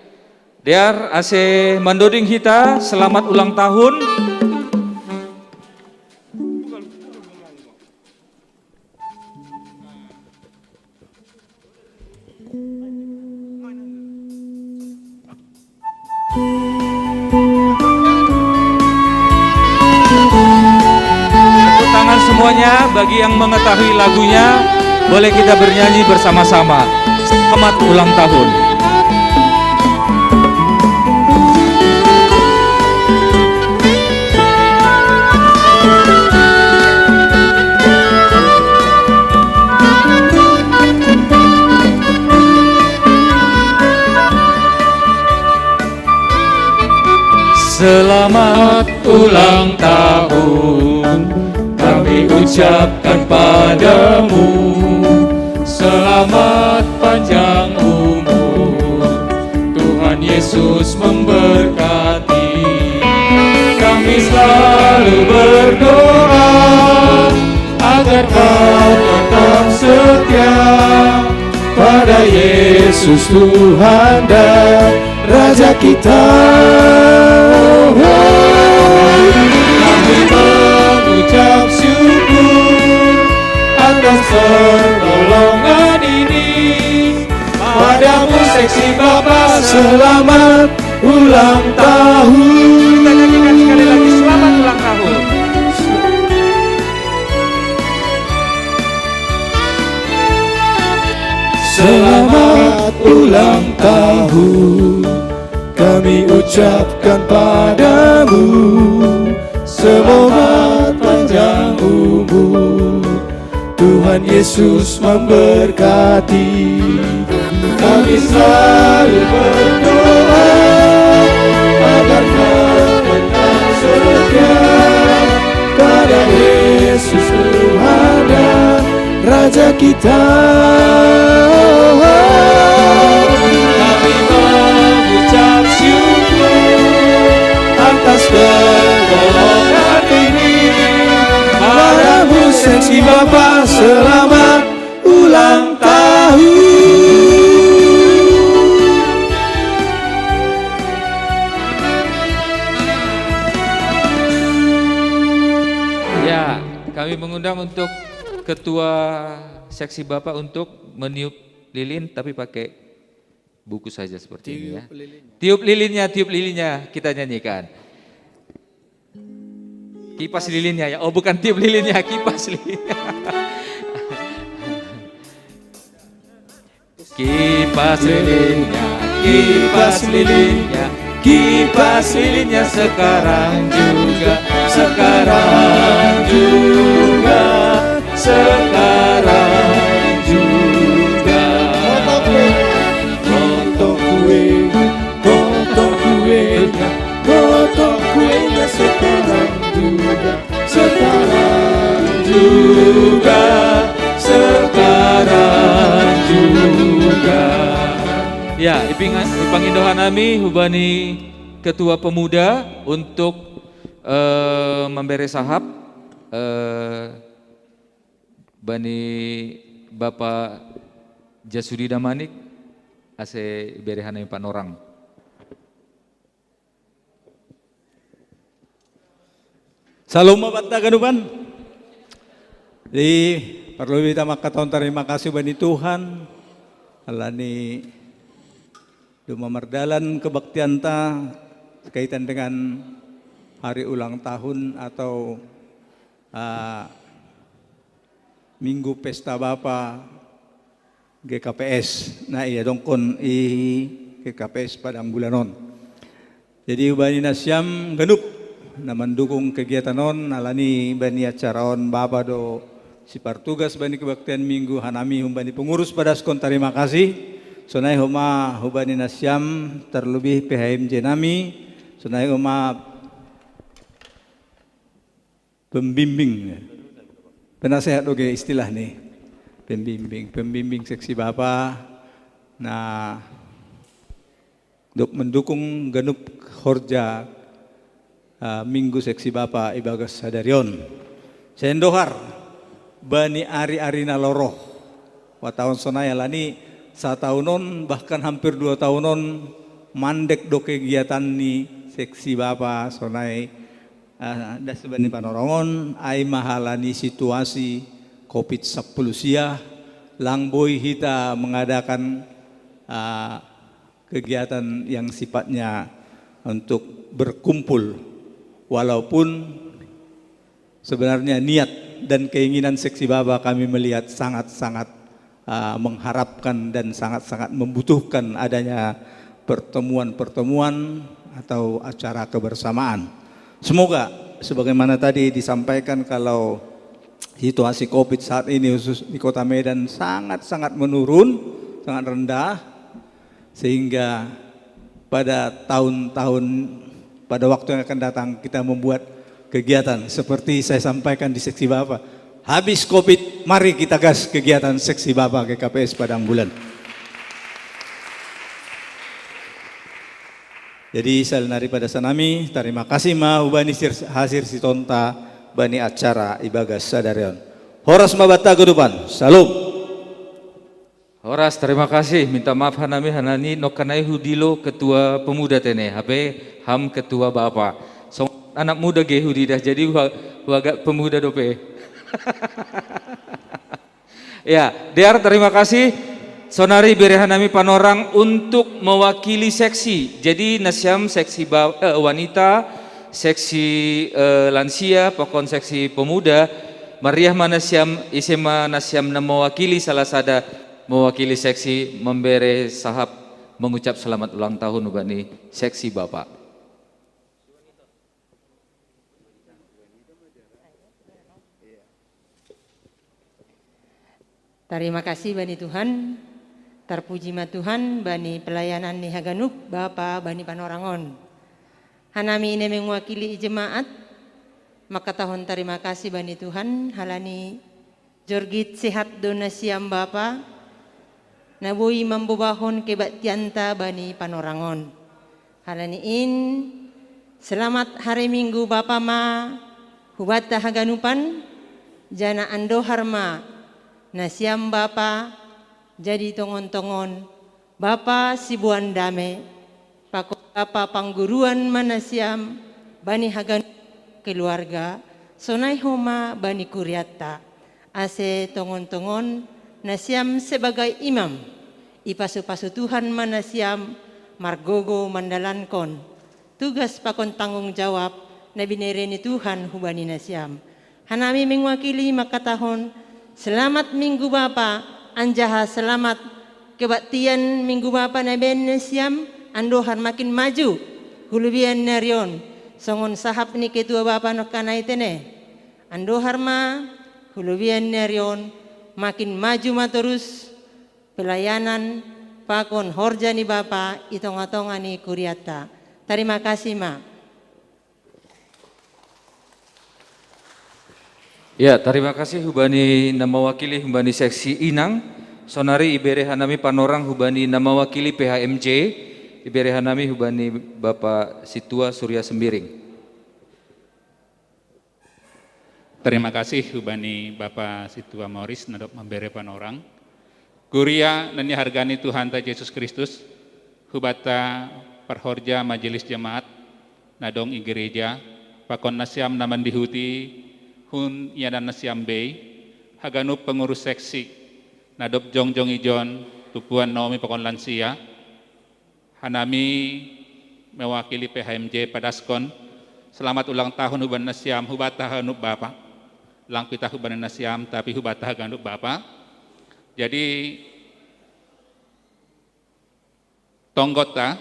Dear, ase mandoding hita, selamat ulang tahun. Tepuk tangan semuanya, bagi yang mengetahui lagunya, boleh kita bernyanyi bersama-sama. Selamat ulang tahun. Selamat ulang tahun kami ucapkan padamu. Selamat panjang umur. Tuhan Yesus memberkati. Kami selalu berdoa agar kau tetap setia pada Yesus Tuhan dan Raja kita. Kami mengucap syukur atas pertolongan ini. Padamu seksi Bapa, selamat ulang tahun. Kita nyanyikan sekali lagi, selamat ulang tahun. Selamat ulang tahun kami ucapkan padamu. Semoga panjang umur, Tuhan Yesus memberkati. Kami selalu berdoa agar kau tetap setia pada Yesus Tuhan dan Raja kita. Kami mengucap syukur atas pertolongan ini. Padamu seksi Bapa, selamat ulang tahun. Ya, kami mengundang untuk ketua seksi Bapak untuk meniup lilin, tapi pakai buku saja seperti ini, ya. Tiup lilin. Tiup lilinnya, tiup lilinnya kita nyanyikan. Kipas lilinnya, ya. Oh, bukan tiup lilinnya, kipas lilinnya. Kipas lilinnya, kipas lilinnya, kipas lilinnya sekarang juga, sekarang juga, sekarang juga. Potong kue, potong kuenya, potong kuenya sekarang juga, sekarang juga, sekarang juga. Ya, iping-, ipangindohan nami hubani ketua pemuda untuk, eh, memberi sahab, eh, bani Bapak Jasudi Damanik, ase iberehan nami panorang. Salom ma banta ganupan. Jadi, parlu beta mangkatahon tarima kasih bani Tuhan, alani dumma mardalan kebaktianta kaitan dengan hari ulang tahun atau, ah, Minggu Pesta Bapa G K P S. Nah, ia dongkon i G K P S Padang Bulan on. Jadi, hubani nasiam ganup na mandukung kegiatan on, alani bani acara on bapa do sipartugas bani kebaktian Minggu, hanami humbani pengurus padaskon tarima kasih. Sonai homa hubani nasiam, terlebih P H M J nami, sonai homa pembimbing, penasehat oge istilah ni, pembimbing, pembimbing seksi bapa, na dok mendukung ganup horja, ah, Minggu seksi bapa ibagas sadari on. Sendohar bani ari-ari na lorot. Watahon sonai alani satahun on, bahkan hampir dua tahun on, mandek do kegiatan ni seksi bapa sonai, ah, das bani panorongon, ai mahalani situasi covid sepuluh sia, lang boi hita mengadakan, ah, kegiatan yang sifatnya untuk berkumpul, walaupun sebenarnya niat dan keinginan seksi bapa kami melihat sangat-sangat, ah, mengharapkan dan sangat-sangat membutuhkan adanya pertemuan-pertemuan atau acara kebersamaan. Semoga, sebagaimana tadi disampaikan, kalau situasi covid saat ini khusus di Kota Medan sangat-sangat menurun, sangat rendah, sehingga pada tahun-tahun, pada waktu yang akan datang, kita membuat kegiatan seperti saya sampaikan di seksi bapa. Habis covid, mari kita gas kegiatan seksi Bapa G K P S Padang Bulan. Jadi, selain daripada sanami, terima kasih ma hubani sir-, hasir sitonta bani acara ibagas sadarion. Horas ma banta haganupan. Salam. Horas, terima kasih. Minta maaf hanami, hanani nokkanai hudilo ketua pemuda tene, hape ham ketua bapa. Song anak muda ge hudidah, jadi hua-, huagak pemuda dope. Ya, Dear, terima kasih. Sonari bere hanami panorang untuk mewakili seksi. Jadi nasiam seksi ba-, eh, wanita, seksi, eh, lansia, pakon seksi pemuda. Mariah ma nasiam, ise ma nasiam na mewakili salah sada mewakili seksi membere sahap mengucap selamat ulang tahun hubani seksi Bapak. Tarima kasih bani Tuhan, tarpuji ma Tuhan bani pelayanan ni haganup bapa bani panorangon. Hanami ine mewakili i jemaat, mangkatahon tarima kasih bani Tuhan, halani jorgit sehat do nasiam bapa, na boi mambobahon kebaktianta bani panorangon. Halani in, selamat hari Minggu bapa ma hubanta haganupan, jana andohar ma nasiam bapa, jadi tongon-tongon, bapa siboan dame, pakon bapa pangguruan ma nasiam, bani haganup keluarga, sonai homa bani kuriatta. Ase tongon-tongon, nasiam sebagai imam, ipasu-pasu Tuhan ma nasiam, margogo mandalankon tugas pakon tanggung jawab na binere ni Tuhan hubani nasiam. Hanami mewakili mangkatahon, selamat Minggu Bapa, anjaha selamat kebaktian Minggu Bapa na baen nasiam, andohar makin maju, hulubian nari on, songon sahap ni ketua bapa nongkanai tene. Andohar ma, hulubian nari on, makin maju ma torus, pelayanan, pakon horja ni Bapa, i tonga-tonga ni kuriatta. Tarima kasih ma. Ya, tarima kasih hubani na mewakili hubani seksi inang, sonari ibere hanami panorang hubani na mewakili P H M J, ibere hanami hubani Bapa Situa Surya Sembiring. Tarima kasih hubani Bapa Situa Moris na dob mambere panorang. Kuria na nihargani Tuhanta Jesus Kristus, hubanta parhorja majelis jemaat, na dong i gereja, pakon nasiam na mandihuti, hun ianan nasiam bei, haganup pengurus seksi, na dob jongjong ijon, tumpuan Naomi pakon lansia, hanami mewakili P H M J padaskon, selamat ulang tahun hubani nasiam, hubanta haganup bapa. Lang pitah hubani nasiam, tapi hubanta haganup bapa. Jadi, tonggotta,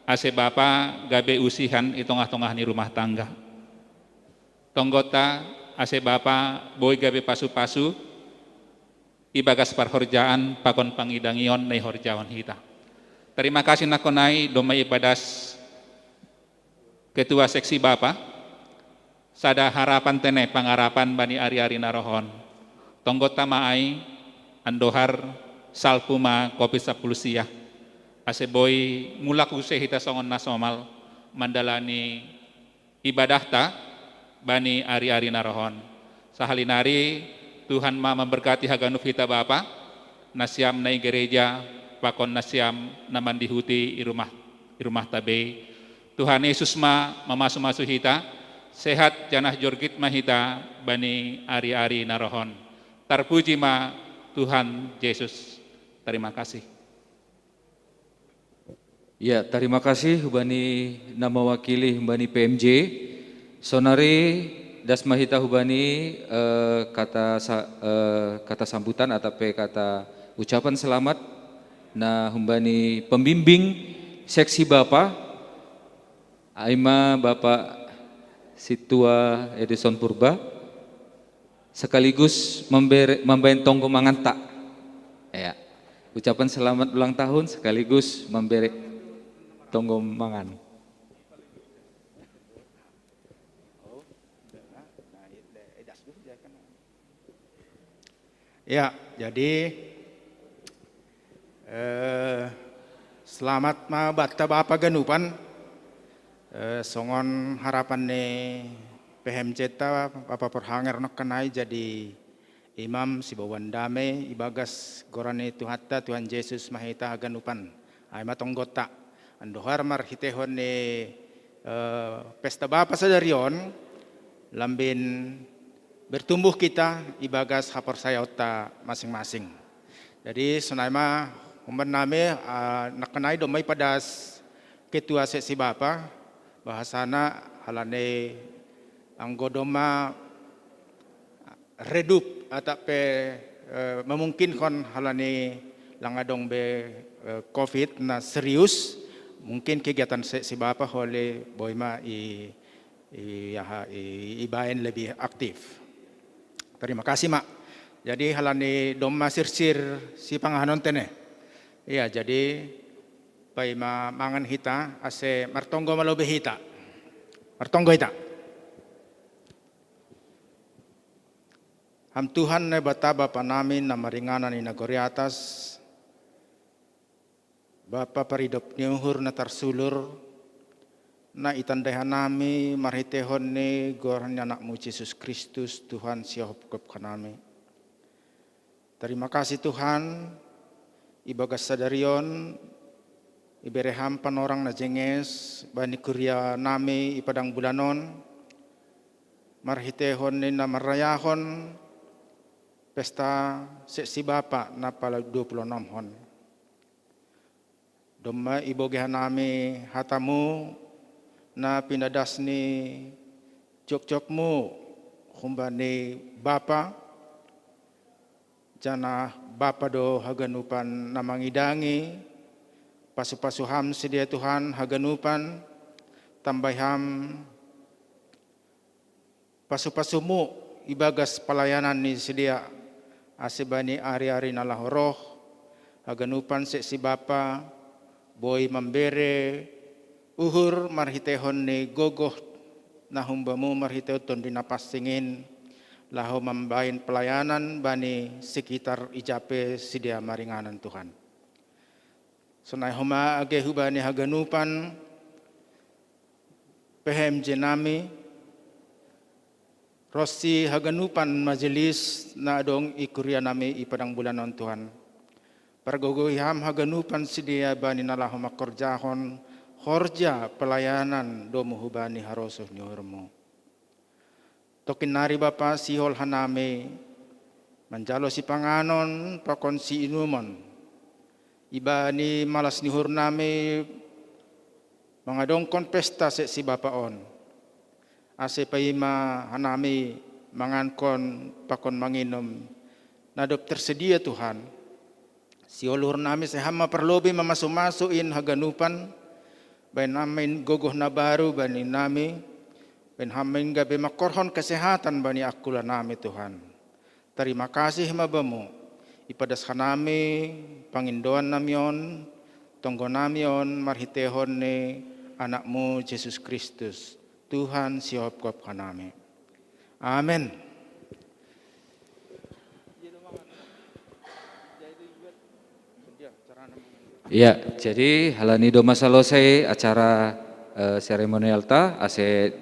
ase bapa gabe usihan i tongah-tongah ni rumah tangga. Tonggotta, ase bapa boi gabe pasu-pasu, ibagas parhorjaan pakon pangidangion na ihorjahon hita. Tarima kasih nangkonai domma ipadas ketua seksi bapa, sada harapan tene pangarapan bani ari-ari na rohon. Tonggotta ma ai andohar salpu ma covid sampulu sia. Ase boi mulak use hita songon na somal mandalani ibadahta bani ari-ari na rohon. Sahali nari Tuhan ma mamberkati haganup hita bapa, nasiam na i gereja, pakon nasiam na mandihuti i rumah, i rumahta bei. Tuhan Yesus ma mamasu-masu hita, sehat janah jorgit ma hita bani ari-ari na rohon. Tarpuji ma Tuhan Jesus. Tarima kasih. Ya, tarima kasih hubani na mewakili hubani P M J. Sonari das ma hita hubani, eh, kata sa-, eh, kata sambutan atau pe kata ucapan selamat na hubani pembimbing seksi bapa, ai ma Bapa Situa Edison Purba. Sekaligus memberi, mambaen tonggo manganta. Ya. Ucapan selamat ulang tahun sekaligus memberi tonggo mangan. Ya, jadi eh, selamat ma batta bapa ganupan. Eh, songon harapan ni P H M J ta, Bapa Porhanger nongkanai jadi imam siboan dame ibagas goran ni Tuhanta Tuhan Yesus ma hita haganupan. Ai ma tonggotta. Andohar marhitehon ni eh, pesta bapa sadari on lambin bertumbuh kita ibagas haporsayaonta masing-masing. Jadi sonai ma umban nami, eh, nongkanai domma ipadas ketua seksi bapa, bahasana halani anggo domma redup atau pe eh, memungkinkan halani lang adong be eh, covid na serius, mungkin kegiatan seksi bapa holi boi ma i, i, aha, i, ibaen lebih aktif. Terima kasih ma. Jadi halani domma sirsir sipanganon tene. Iya, jadi paima mangan hita ase martonggo ma lobi hita. Martonggo hita. Ham Tuhan Naibata Bapa nami na maringanan i nagori atas, Bapa paridop ni uhur na tarsulur, na itandai hanami marhitehon ni goran ni Anakmu Jesus Kristus Tuhan sihophop hanami. Terima kasih Tuhan, ibagas sadari on ibere Ham panorang na jenges bani kuria nami i padang bulan on, marhitehon ni na marrayahon pesta seksi bapa na pala dua puluh enam hon. Domma ibogei hanami hatamu na pinadas ni jokjokmu humbani bapa, janah bapa do haganupan na mangidangi, pasupasu Ham sidea Tuhan haganupan, tambai Ham pasupasumu ibagas palayanan ni sidea, ase bani ari-ari na laho roh, haganupan seksi bapa boi mambere uhur marhitehon ni gogoh na humbamu marhitehon Tondi Napansing in, laho mambaen palayanan bani sekitar ijape sidea maringanan Tuhan. Sonai homa age hubani haganupan P H M J nami, ronsi haganupan majelis na adong i kuria nami i padang bulan on Tuhan. Pargogoi Ham haganupan sidea bani na laho mangkorjahon horja palayanan domu hubani harosuh ni uhurmu. Tongkin nari Bapa sihol hanami manjalo sipanganon pakon siinumon, ibani malas ni uhur nami mangadongkon pesta seksi bapa on, ase paima hanami mangankon pakon manginum na dob tersedia Tuhan. Sihol uhur nami sai Ham ma parlobei mamasumasu in haganupan, baen Ham ma in gogoh na baru bani nami, baen Ham ma in gabe mangkorhon kesehatan bani angkula nami Tuhan. Terima kasih ma Bamu, ipadas hanami pangindoan nami on, tonggo nami on marhitehon ni Anakmu Jesus Kristus, Tuhan sihophop hanami. Amen. Ya, jadi halani domma salosai acara eh, seremonialta, ase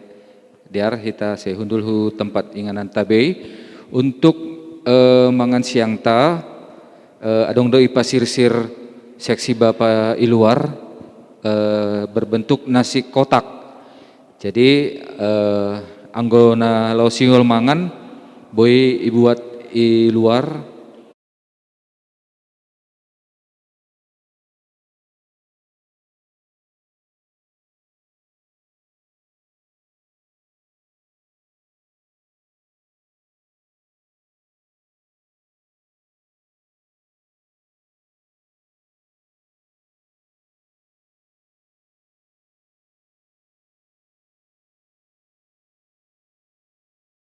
dear hita sai hundul hu tempat inganan tabei untuk eh, mangan siangta eh, adong do ipasirsir seksi bapa i luar eh, berbentuk nasi kotak. Jadi eh, anggo na laho sihol mangan boi ibuat i luar